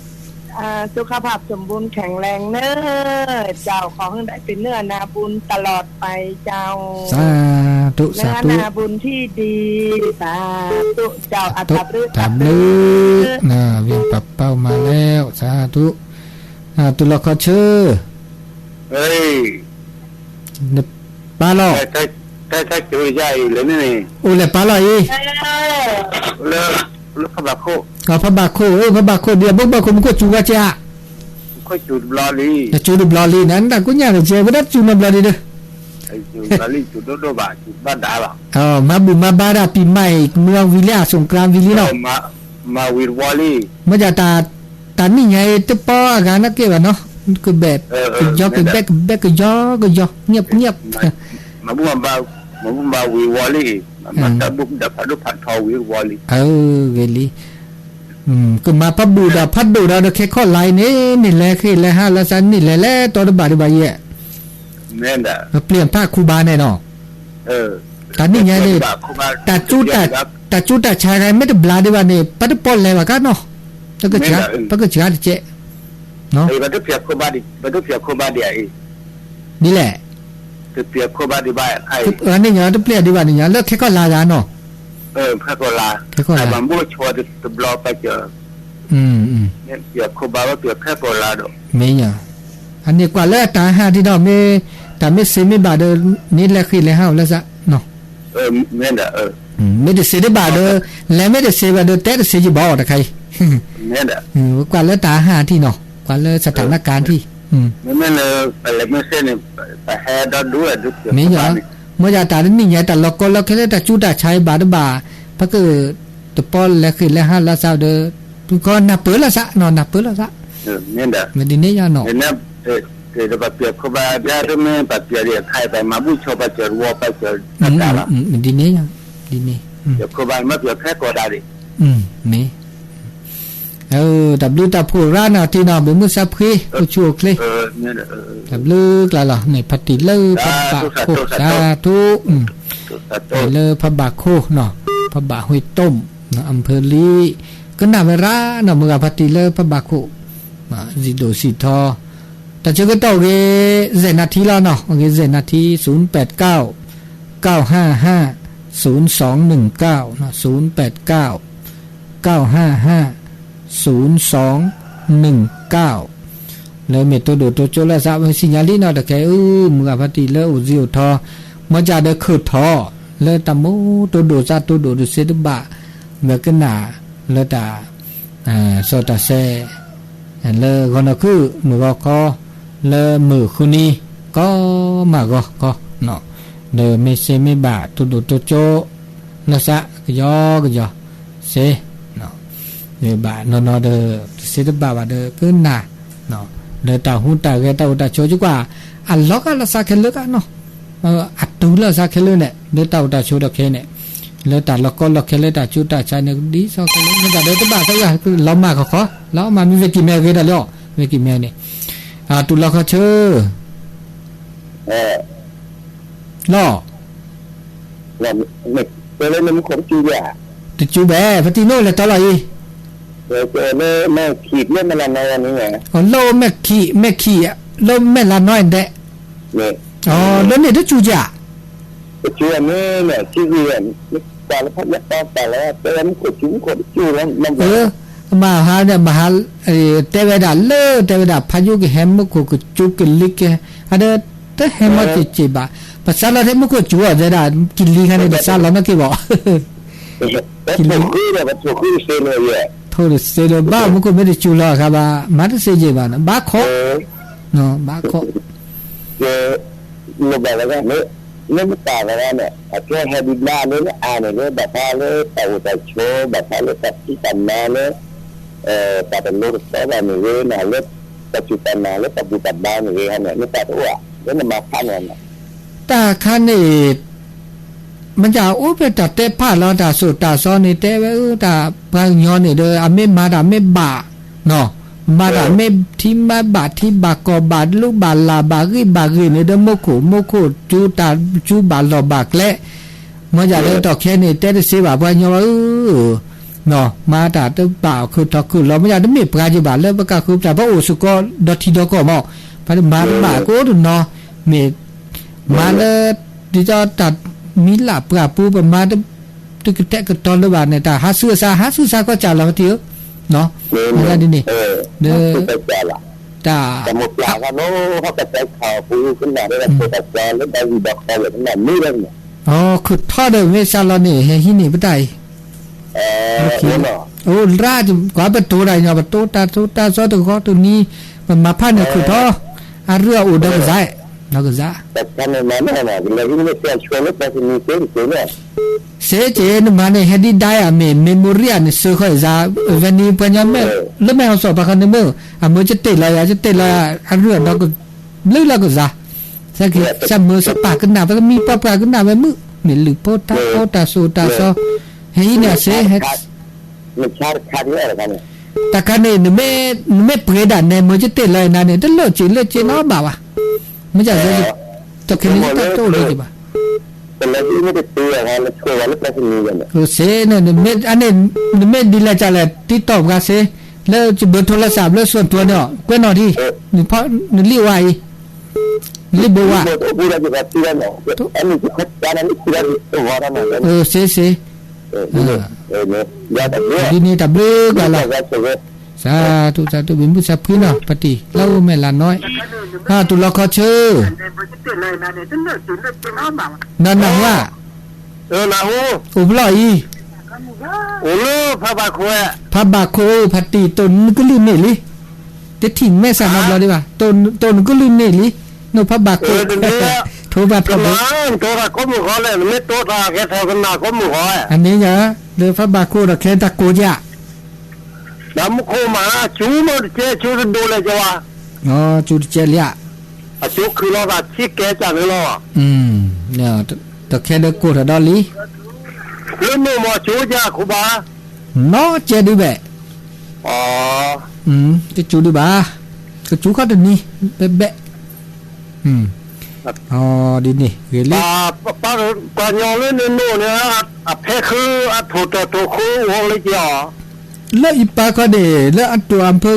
อ่า สุขภาพสมบูรณ์แข็งแรงเนอะ เจ้า ขอให้ได้เป็นเนื้อนาบุญตลอดไปเจ้า สาธุ สาธุ เนื้อนาบุญที่ดี สาธุ เจ้า สาธุ อัตตาบฤทธิ์ ถามเลย อัตตาบฤทธิ์ น่ะ เวียงป่าเป้ามาแล้ว สาธุ อ่า ตุลอคอเชอร์ เฮ้ย နပၢ်လီၤ တၢ် တၢ် တၢ်ကၠိယါအံၤလၢန့ၣ်န့ၣ် အိၣ်လဲၤပၢ်လီၤအံၤ လၢ လၢဖးဘးခိၣ် အ ဖးဘးခိၣ် အၢ ဖးဘးခိၣ် ဒ်အဘိဖးဘးခိၣ် မူခိၣ်စူၤဝဲကဲဧါ ခိၣ်စူၤတဘျီလံ တစူၤတဘျီလံ နတၢ်ကူၣ်ညါန့ၣ် ကဲဝဲဒၣ်စူၤနီတဘျီဒံးဒီး စူၤတဘျီလံ စူၤဒိၣ်ဒိၣ်ဘၣ် စူၤဘၣ်ဒါလီၤ အ မၤဘူၣ်မၤဘါဒၣ် ပံၤမၤအံၤ မုၢ်ဝံၤလံ အ สงกรานต์ ဝံၤလံနီၤ မၤဝံၤတဝီလံ မ့ၢ်ဒၣ်တၢ် တၢ်နံၣ်ညါအံၤ တပီအဂၤနာ်က့ဘၣ်နီၤ ကဘဲၣ် ကယီကဘဲၣ် ကဘဲၣ်ကယီကယီ ငိပ်ငိပ် မၤဘူၣ်မၤဘါ မၤဘူၣ်မၤဘါဝံၤဝီလံ မၤတၢ်ဘူၣ်ဒီးဖးဒိၣ်ဖးထီဝံၤဝီလံ အၢ ဂ့ၤလံ ကမၤဖးဘူၣ်ဒီးဖးဒိၣ်ဒီး ခဲခီၣ်လါအံၤန့ၣ် န့ၣ်လဲၤဃ့ၢ်လဲၤဟးလၢစး န့ၣ်လဲၤလဲၤတီတဘၣ်ဒံးဘၣ်ယဲၢ် ပျဲၢ်ဖးခူဘါန့ၣ်နီၤ တၢ်နံၣ်ညါန့ၣ် တၢ်ကၠူ တၢ်ကၠူတၢ်ဆါဂၤမ့ၢ်တဘျါဒံးဘၣ်န့ၣ် ပတပီၣ်လဲၤဘၣ်ကါနီၤ ပကစှၤတကဲး ဒ်လဲၣ် တပျဲၢ်ခိၣ်ဘါဒံးဘၣ်န့ၣ်ညီ တပျဲၢ်ဒံးဘၣ်န့ၣ်ညီ လၢခဲကီၢ်လါဂၤနီၤ ခဲကီၢ်လါ မ့ၢ်ညီ အန့ၣ်ကွၢ်လၢတၢ်ဟးထံၣ်ဒီး မ့ၢ်တၢ်မ့ၢ်စ့မ့ၢ်ဘၣ်ဒီး န့ၣ်လဲၤဃ့ၢ်လဲၤဟးအီၤလၢစး မ့ၢ်တစ့တဘၣ်ဒီး လဲၤမ့ၢ်တစ့ဘၣ်ဒီး တဲတစ့ယဘၣ်အီၤတခါအံၤ ကွၢ်လၢတၢ်ဟးထံၣ်နီၤ ကွၢ်လၢ สถานการณ์ ထံၣ် မ့မ့ၢ်လၢ ပလဲၤမ့ၢ်စ့န့ၣ် ပဟဲဒီဒူၣ်ဝဲဒုး မ့ၢ်ညီ မ့ၢ်ယတၢ်တနံၣ်ညါတၢ်လီၤကီလီၤခဲလၢတၢ်ကၠူတၢ်ဆါအံၤဘၣ်တဘၣ် ပက တပီၣ်လဲၤဃ့ၢ်လဲၤဟးလၢစးဒီး ပကနၢ်ပၢၢ်လၢစးနီၤ နၢ်ပၢၢ်လၢစး မ့ၢ်ဒ်န့ၣ်ယါနီၤ ပပျဲၢ်ခိၣ်ဘါဒၣ်တမ့ၢ်ပပျဲၢ်ဒံးအခါအံၤ ပမၤဘူၣ်ဆိပာ်စၢၤတဝီပာ်စၢၤတၢ်လီၤ ဒ်န့ၣ် ဒ်န့ၣ် ပျဲၢ်ခိၣ်ဘါမ့ၢ်ပျဲၢ်ခဲကိာ်ဒၣ်ဒံး မ့ၢ် တၢ်ဘျုးတၢ်ဖှိၣ်ရၣ်နီၤတံၢ်နီၤ ဘုးမုၢ်စၢ်ဖှံ အိၣ်ဆူၣ်အိၣ်ချ့ တၢ်ဘျုးကျါလီၤ န့ၣ် ဖါတံၢ်လၢဖးဘးခိၣ် စးထူ လၢဖးဘးခိၣ်နီၤ ဖးဘးဟူးတိၢ် အဖၢလံ ကနၣ်ဝဲရၣ်နီၤ မုၢ်ဂၤဖါတံၢ်လၢဖးဘးခိၣ် စံးဒိၣ်စံးထီ တၢ်ဆၢကတီၢ်ဂ့ၤ စဲးနၢထံလီၤနီၤ ဂ့ၤစဲးနၢထံ ศูนย์แปดเก้า เก้าห้าห้า ศูนย์สองหนึ่งเก้า ศูนย์แปดเก้า เก้าห้าห้า ศูนย์สองหนึ่งเก้า လၢမ့ၢ်တိၢ်ဒိၣ်တိၢ်ကၠိလၢသးဝဲစံၣ်ညါလံနီၤ တခဲအံၤ မုၢ်ဂၤဖါတံၢ်လၢအိၣ်စ့အိၣ်ထီ မ့ၢ်ကဒီးခုၣ်ထီၣ် လၢတၢ်မူတိၢ်ဒိၣ်သးတိၢ်ဒိၣ်တစ့တဘၣ် ဝဲကနၣ် လၢတၢ် စီၤတၢ်ဆဲ လၢဂီၤနီၢ်ခုၣ်မုၢ်ဂီၤခီ လၢမုၢ်ဃုနံၤ ကီမးဂီၤကီ ဒီးမ့ၢ်စ့မ့ၢ်ဘၣ်တိၢ်ဒိၣ်တိၢ်ကၠိ လၢသးကယီကယီ စ့ မ့ၢ်ဘၣ်နီၢ်နီၢ်ဒီး တစ့တဘၣ်ဘၣ်ဒီးကနၣ် လၢတၢ်ဟူးတၢ်ဂဲၤတၢ်အိၣ်တၢ်ဆိးကကွၢ် အလီၤဂာ်လၢသးခဲလၢာ်ကနီၤ အတုၤလၢသးခဲလၢာ်န့ၣ် လၢတၢ်အိၣ်တၢ်ဆိးဒီးခဲအံၤန့ၣ် လၢတၢ်လီၢ်ကီလီၢ်ခဲလၢတၢ်ဆူးတၢ်ဆါန့ၣ် ဒ်သိးခဲလၢာ် မ့ၢ်တၢ်ဒီးတဘၣ်သးဂၤ လီၤမၢ်ခီခီ လီၤမၢ်မ့ၢ်ဝဲကံၢ်မဲဂ့ၤဒီးလီၤ ဝဲကံၢ်မဲန့ၣ် တူၢ်လီၤခီဆၢ လီၤ တဲလၢနမူခိၣ်တစူၢ်ဧါ, တစူၢ်ဘၣ် ဖါတံၢ်နီၣ်လဲၤတီလီၤအံၤ, လၢမဲၢ်ခံးလၢမဲၢ်လးနီၢ်န့ၣ်, လၢမဲၢ်ခံး မဲၢ်ခံး လၢမဲၢ်လးနီၢ်ဒဲး, လၢန့ၣ်တစူၢ်ဧါ, တစူၢ်န့ၣ် ထံဂ့ၤ ပှၤလၢဖးယၢ်တီပာ်လီၤ တဲဝဲမူခိၣ်စူၢ်မူခိၣ်တစူၢ်လီၤ, မဟါန့ၣ် မဟါ တဲဝဲဒၣ်လၢ တဲဝဲဒၣ်ဖးယိၣ်ကဟဲမူခိၣ်ကစူၢ်ကလံၤကဟဲ အဒီး တဟဲမီၢ်စ့ၢ်ကီးဘၣ်, ပစးလီၤထဲမူခိၣ်စူၢ်အီၤတဲဒၣ် ကလံၤခါန့ၣ် ပစးလီၤနီၣ်က့ၤဘၣ်, ကလံၤ ထိၣ်တစ့လၢၤဘၣ် မူခိၣ်မ့ၢ်တစူၢ်လီၤအခါဘၣ် မၤတစ့ၢ်ကီးဘၣ်န့ၣ် ဘၣ်ခိး, ဘၣ်ခိး ကဲ လိၣ်ဘၣ်ဝဲဒၣ်န့ၣ် လၢမတၤဝဲဒၣ်န့ၣ် အကဲဟဲဒုးဘျါလၢလၢအါန့ၣ်လၢ ဘၣ်ဖးလၢတၢ်အိၣ်တၢ်ဆိး ဘၣ်ဖးလၢတၢ်ဖံးတၢ်မၤလၢ တၢ်တလိၤတတီဘၣ်မ့ၢ်ဂ့ၤ လၢတၢ်စူၢ်တၢ်နာ်လၢတၢ်ဘူၣ်တၢ်ဘါမ့ၢ်ဂ့ၤန့ၣ် မ့ၢ်တၢ်တအိၣ်ဧါ လၢနမၤဖးန့ၣ် တၢ်ခါန့ၣ် မ့ၢ်တၢ်အိၣ်ဖျဲၣ်တၢ်တဲဖးလီၤ တၢ်စိၣ်တၢ်စီန့ၣ် တဲဝဲတၢ်ပှၤကညီန့ၣ်ဒီး အမ့ၢ်မၤတၢ်မ့ၢ်ဘၣ်, မၤတၢ်မ့ၢ်ထံမၤဘၣ်ထံဘၣ်ကီၢ်ဘၣ်လူဘၣ်လၢ်ဘၣ်ဂ့ၢ်ဘၣ်ဂ့ၢ်န့ၣ်ဒီး မူခိၣ်မူခိၣ်စူၢ်တၢ်စူၢ်ဘၣ်လီၢ်ဘၣ်ကျဲ, မ့ၢ်တၢ်လၢတၢ်ခဲန့ၣ် တဲတသ့ဘၣ်ပှၤကညီဘၣ်ဧၢ မၤတၢ်တဘၣ်ခုၣ်ထီၣ်ခုၣ်လီၤ မ့ၢ်တၢ်တမ့ၢ်ပှၤကညီဘၣ် လၢပကဃုပတၢ်ပအိၣ်သကိးဒီးထံဒီးကီၢ်မး, ပှၤတမၤတဘၣ်ကအိၣ်တနီၤ, မ့ၢ် မၤလၢ ဒ်သိးတၢ်မံၤလၢပှၢ်ပူၤ ပမၤ တကတဲာ်ကတီၤလၢၤဘၣ်န့ၣ် တၢ်ဟးဆူအစါ ဟးဆူအစါကီၢ်စၢ်လီၤ ပတံၢ်ဧၢ, မ့ၢ်ဒ်န့ၣ် ဒီး တၢ် တၢ်မိၢ်ပှၢ်ဂၤနီၤ ဟီၣ်ကတဲခးပူၤကနၣ်ဒီး တၢ်ဖိတၢ်ကွၢ်လၢတၢ်ဂံၢ်တၢ်ဘါလၢတၢ်မံၤဒ်န့ၣ်, ခုၣ်ထီၣ်ဒီးမ့ၢ်စးလီၤန့ၣ် ဟဲဟံးန့ၢ်ပတၢ်အံၤ အိၣ်ရၣ် ကွၢ်ပတိၤတၢ်ညီ ပတိၤတၢ်သိတၢ်စီတဂီၤတနံၤ ပမၤဖးန့ၣ်ခုၣ်ထီၣ် အရုၢ်အအိၣ်ဒီးကစၢ်, ဒီးကစၢ်, စ့က့ နမၤန့ၣ် ဟဲဒ်ဒၣ်အမ့ၢ် memory န့ၣ် စၢဃီအံၤစါ ဝဲန့ၣ်ပှၤညီမ့ၢ် လၢမဲၢ်ဟီၣ်စီၣ်ပှၤခီန့ၣ်မ့ၢ် အမ့ၢ်ကတ့ၢ်လီၤယၤ ကတ့ၢ်လီၤယၤ အရုၢ်အဒီးက ဘျုးလၢကစၢ်, စက့ စၢ်မၢစၢ်ပၢ်ကနၣ် ပသမံပှၤပှၢ်ကနၣ်ဝဲမုၢ် မ့ၢ်လုၢ်ဖိတၢ်ဖိတၢ်စိၣ်တၢ်စီ ဟဲအံၤန့ၣ်အစ့ တခါန့ၣ် နမ့ၢ်ပှ့ၤဒၣ်နဲမ့ၢ်ကတ့ၢ်လီၤနၤန့ၣ် တလၢာ်စ့လၢာ်စ့နီဘၣ်ဘၣ်, မ့ၢ် တၢ်ခဲန့ၣ်တၢ်တအိၣ်လၢၤဘၣ်, စ့န့ၣ် နမ့ၢ်ဒ်လဲၣ်ကလဲၣ် တံတီၢ်ပှၤစ့ လၢဘၢထိလၢသးဘျၢ ส่วนตัว န့ၣ် ကွဲးနီၣ်ဒံး နလံၣ်ဝါအံၤ နလံၣ်ဘိဝါ စ့ စ့ ဒ်န့ၣ်တၢ်ဘျုးကလီၤ, စးထူၣ်စးထူၣ် ဘံဘူစးဖှံနီၤ ပတံၢ်လၢအိၣ်မဲာ်လးနီၢ်, တူၢ်လီၤခီဆၢ နနၢ်ဟူဧါ, အိၣ်ဖျီၣ်အံၤ, ဖးဘၣ်ခိၣ် ဖါတံၢ်တိၢ်နကလုၢ်န့ၣ်လံ, တထံၣ်မဲာ်ဆှးနီတဘျီဒံးဘၣ်, တိၢ်နကလုၢ်န့ၣ်လံ, နဖးဘၣ်ခိၣ်, ထိးဘၣ်ထိးဘၣ်, အန့ၣ်ညါ လၢဖးဘၣ်ခိၣ်ဒီးခဲတၢ်ကိးက့ဧါ တၢ်မူခိၣ်မး အစူမ့ၢ်တကဲ စူတဒိးလဲၣ်ကဝါ, စူတကဲလံဧါ, အစူခုၣ်လီၤသးဆံကဲစၢ်န့ၣ်လီၤ, တခဲဒီးကိၢ်ထီၣ်ဒီးလံ, လၢမိၢ်မီၤစူကဲခိၣ်ဘၣ်, နီၢ်ကဲဒုးဘဲၣ်, တစူဒုးဘၣ်, ကစူခီၣ်တနံၤ, ဘဲဘဲၣ် ဒ်န့ၣ်ဂ့ၤလံ, ပှၤကညီလၢနနိၣ်န့ၣ် အဖဲခု အထိၣ်တၢ်ထိၣ်ဃုအိၣ်လၢကီး, လၢအံၤပၢ်ခီန့ၣ် လၢအတိၢ်အဖၢ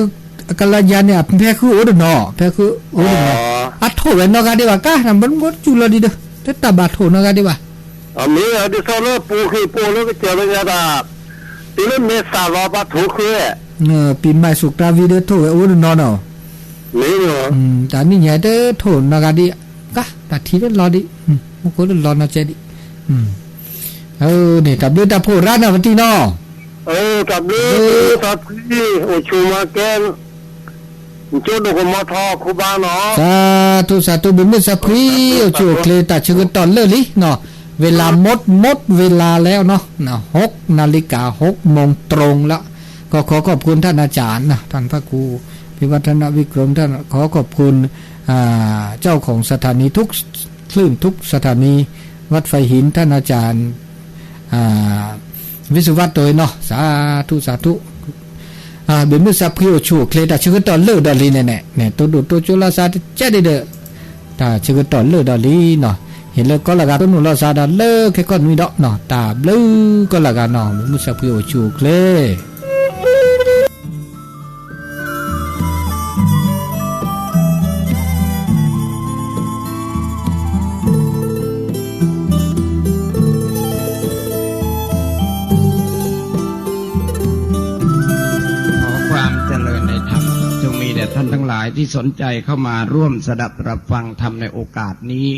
အကလါယါန့ၣ် အဖဲခုအိၣ်တနီၤ, ဖဲခုအိၣ်တနီၤ, အထိၣ်ဝဲနီၢ်ဂၤဒံးဘၣ်ကါ နဘၣ်တစူလီၤဒံးဒီး တတၢ်ဘၣ်ထိၣ်နီၢ်ဂၤဒံးဘၣ်, မ့ၢ်ဒ်သိးလၢပူၤဃ့ၢ်ပူၤလၢကစၢၢ်လၢညါတၢ်, တုၤလၢမ့ၢ်သၣ်လီၤပှၤထိၣ်ဃု, ပံၤမၤစူၣ်တၢ်ဝံၤဒီးထိၣ်ဝဲအိၣ်တနီၤနီၤ, မ့ၢ်, တၢ်နံၣ်ညါတထိၣ်နီတဂၤဒံး, ကါ တၢ်ထံၣ်လၢလီၤဒံး, မူခိၣ်လၢလီၤနီၤကဲဒံး, န့ၣ် တၢ်ဘျုးတၢ်ဖှိၣ်ရါနီၤပတံၢ်နီၤ, တၢ်ဘျုး တၢ်ဖှိၣ် အိၣ်ဆူၣ်မၤကဲ ကၠိဒိၣ်ကမီၤထီၣ်ခိၣ်ဘါနီၤ, စၤထူစၤထူ ဘုးမုၢ်စၢဖှံ အိၣ်ဆူၣ်အိၣ်ချ့ တၢ်ဆၢကတီၢ်လၢာ်လံနီၤ, เวลาหมด หมดเวลาแล้วเนาะ หกนาฬิกา หกโมงตรงแล้ว ก็ขอขอบคุณท่านอาจารย์นะ ท่านพระครูพิวัฒนวิกรม ท่าน ขอขอบคุณ อ่า เจ้าของสถานีทุกคลื่นทุกสถานี วัดไฟหิน ท่านอาจารย์ อ่า วิศวะโดยเนาะ สาธุ สาธุ ဘုးမုၢ်စၢဖှံအိၣ်ဆူၣ်အိၣ်ချ့ တၢ်ဆၢကတီၢ်လၢာ်ဒီးလံန့ၣ်န့ၣ် တိၢ်ဒိၣ်တိၢ်ကၠိလီၤစၢ်တကဲဒံးဒီး တၢ်ဆၢကတီၢ်လၢာ်ဒီးလံနီၤ, ဟ့ၣ်လၢကီၢ်လၢ်ဂၤတိၢ်နီၣ်လီၤစၢ်ဒီးလၢခဲကီၢ်နွံဒီးနီၤ, တၢ်ဘျုးကီၢ်လၢ်ဂၤနီၤ, ဘုးမုၢ်စၢဖှံအိၣ်ဆူၣ်အိၣ်ချ့ ขอความเจริญในธรรม จงมีแด่ท่านทั้งหลายที่สนใจเข้ามาร่วมสดับตรับฟังธรรมในโอกาสนี้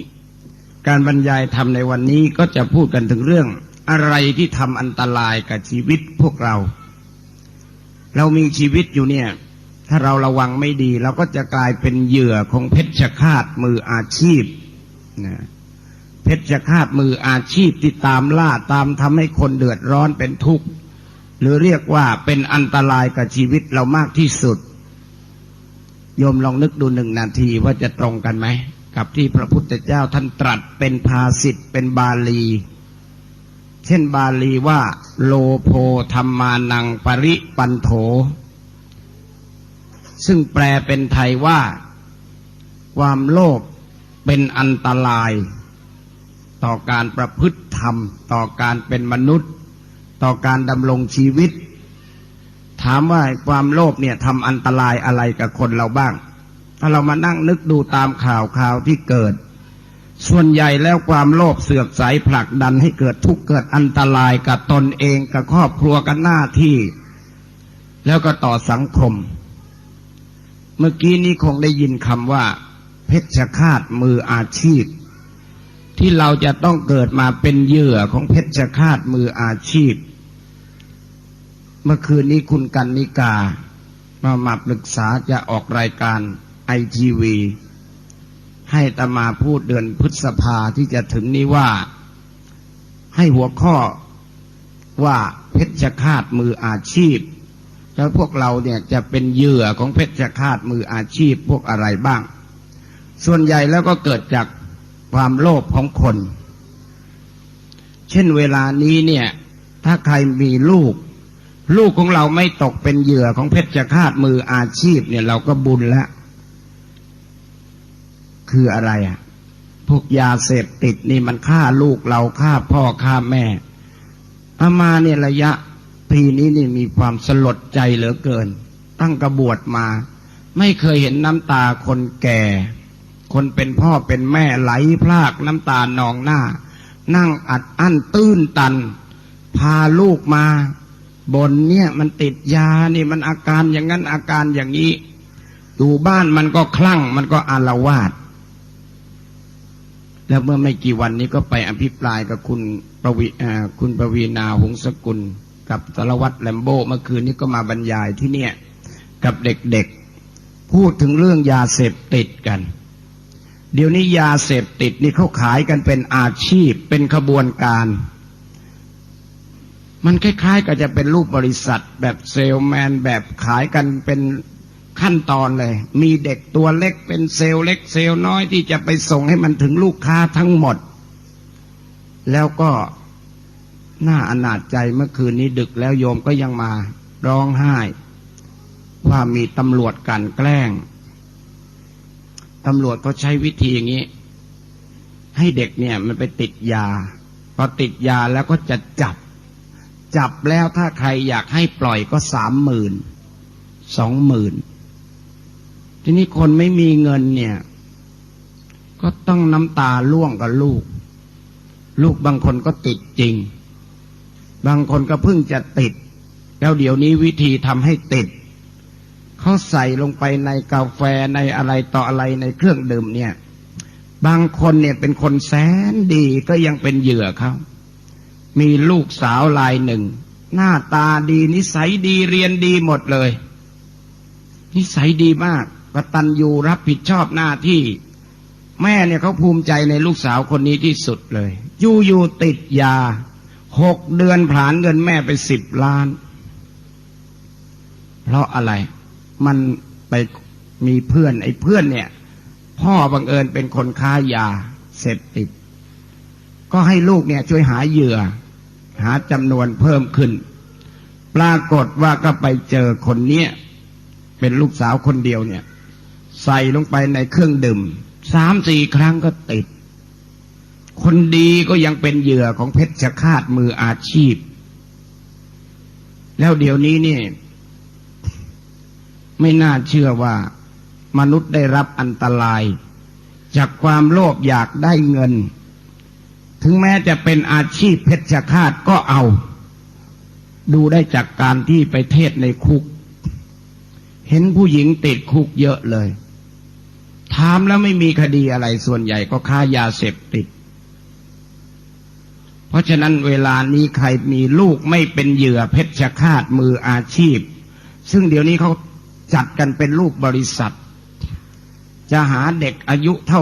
การบรรยายธรรมในวันนี้ก็จะพูดกันถึงเรื่องอะไรที่ทำอันตรายกับชีวิตพวกเรา เรามีชีวิตอยู่เนี่ย ถ้าเราระวังไม่ดี เราก็จะกลายเป็นเหยื่อของเพชฌฆาตมืออาชีพนะ เพชฌฆาตมืออาชีพที่ตามล่า ตามทำให้คนเดือดร้อนเป็นทุกข์ หรือเรียกว่าเป็นอันตรายกับชีวิตเรามากที่สุด โยมลองนึกดูหนึ่งนาทีว่าจะตรงกันไหม กับที่พระพุทธเจ้าท่านตรัสเป็นภาษิตเป็นบาลี เช่นบาลีว่า โลโภธัมมานังปริปันโถ ซึ่งแปลเป็นไทยว่า ความโลภเป็นอันตราย ต่อการประพฤติธรรม ต่อการเป็นมนุษย์ ต่อการดำรงชีวิต ถามว่าความโลภเนี่ยทำอันตรายอะไรกับคนเราบ้าง ถ้าเรามานั่งนึกดูตามข่าวคราวที่เกิด ส่วนใหญ่แล้วความโลภเสือกไสผลักดันให้เกิดทุกข์เกิดอันตรายกับตนเอง กับครอบครัว กับหน้าที่ แล้วก็ต่อสังคม เมื่อกี้นี้คงได้ยินคำว่าเพชฌฆาตมืออาชีพ ที่เราจะต้องเกิดมาเป็นเหยื่อของเพชฌฆาตมืออาชีพ เมื่อคืนนี้คุณกันนิกามามาปรึกษาจะออกรายการไอทีวี ให้อาตมาพูดเดือนพฤษภาที่จะถึงนี้ว่า ให้หัวข้อว่าเพชฌฆาตมืออาชีพ แล้วพวกเราเนี่ยจะเป็นเหยื่อของเพชฌฆาตมืออาชีพพวกอะไรบ้าง ส่วนใหญ่แล้วก็เกิดจากความโลภของคน เช่นเวลานี้เนี่ย ถ้าใครมีลูก ลูกของเราไม่ตกเป็นเหยื่อของเพชฌฆาตมืออาชีพเนี่ย เราก็บุญแล้ว คืออะไรอะ พวกยาเสพติดนี่มันฆ่าลูกเรา ฆ่าพ่อฆ่าแม่ อาตมาเนี่ยระยะปีนี้นี่มีความสลดใจเหลือเกิน ตั้งกระบวชมา ไม่เคยเห็นน้ำตาคนแก่ คนเป็นพ่อเป็นแม่ไหลพรากน้ำตานองหน้า นั่งอัดอั้นตื้นตัน พาลูกมา บ่นเนี่ยมันติดยานี่มันอาการอย่างนั้นอาการอย่างนี้ อยู่บ้านมันก็คลั่งมันก็อาละวาด แล้วเมื่อไม่กี่วันนี้ก็ไปอภิปรายกับคุณประวีเอ่อคุณประวีณา หงสกุล กับสารวัตรแรมโบ้ เมื่อคืนนี้ก็มาบรรยายที่เนี่ย กับเด็กๆ พูดถึงเรื่องยาเสพติดกัน เดี๋ยวนี้ยาเสพติดนี่เขาขายกันเป็นอาชีพ เป็นขบวนการ มันคล้ายๆกับจะเป็นรูปบริษัทแบบเซลแมน แบบขายกันเป็นขั้นตอนเลย มีเด็กตัวเล็กเป็นเซลเล็กเซลน้อยที่จะไปส่งให้มันถึงลูกค้าทั้งหมด แล้วก็น่าอนาถใจ เมื่อคืนนี้ดึกแล้วโยมก็ยังมาร้องไห้ ว่ามีตำรวจกลั่นแกล้ง ตำรวจเขาใช้วิธีอย่างนี้ ให้เด็กเนี่ยมันไปติดยา พอติดยาแล้วก็จะจับ จับแล้วถ้าใครอยากให้ปล่อยก็สามหมื่น สองหมื่น ทีนี้คนไม่มีเงินเนี่ย ก็ต้องน้ำตาร่วงกับลูก ลูกบางคนก็ติดจริง บางคนก็เพิ่งจะติด แล้วเดี๋ยวนี้วิธีทำให้ติด เขาใส่ลงไปในกาแฟในอะไรต่ออะไรในเครื่องดื่มเนี่ย บางคนเนี่ยเป็นคนแสนดีก็ยังเป็นเหยื่อเขา มีลูกสาวรายหนึ่ง หน้าตาดีนิสัยดีเรียนดีหมดเลย นิสัยดีมาก กตัญญูรับผิดชอบหน้าที่ แม่เนี่ยเขาภูมิใจในลูกสาวคนนี้ที่สุดเลย อยู่ๆติดยา หกเดือนผลาญเงินแม่ไปสิบล้าน เพราะอะไร มันไปมีเพื่อน ไอ้เพื่อนเนี่ย พ่อบังเอิญเป็นคนค้ายาเสพติด ก็ให้ลูกเนี่ยช่วยหาเหยื่อ หาจำนวนเพิ่มขึ้น ปรากฏว่าก็ไปเจอคนเนี้ย เป็นลูกสาวคนเดียวเนี่ย ใส่ลงไปในเครื่องดื่ม สามสี่ครั้งก็ติด คนดีก็ยังเป็นเหยื่อของเพชฌฆาตมืออาชีพ แล้วเดี๋ยวนี้นี่ ไม่น่าเชื่อว่ามนุษย์ได้รับอันตราย จากความโลภอยากได้เงิน ถึงแม้จะเป็นอาชีพเพชฌฆาตก็เอา ดูได้จากการที่ไปเทศน์ในคุก เห็นผู้หญิงติดคุกเยอะเลย ถามแล้วไม่มีคดีอะไร ส่วนใหญ่ก็ค้ายาเสพติด เพราะฉะนั้นเวลานี้ใครมีลูกไม่เป็นเหยื่อเพชฌฆาตมืออาชีพ ซึ่งเดี๋ยวนี้เขาจัดกันเป็นลูกบริษัท จะหาเด็กอายุเท่า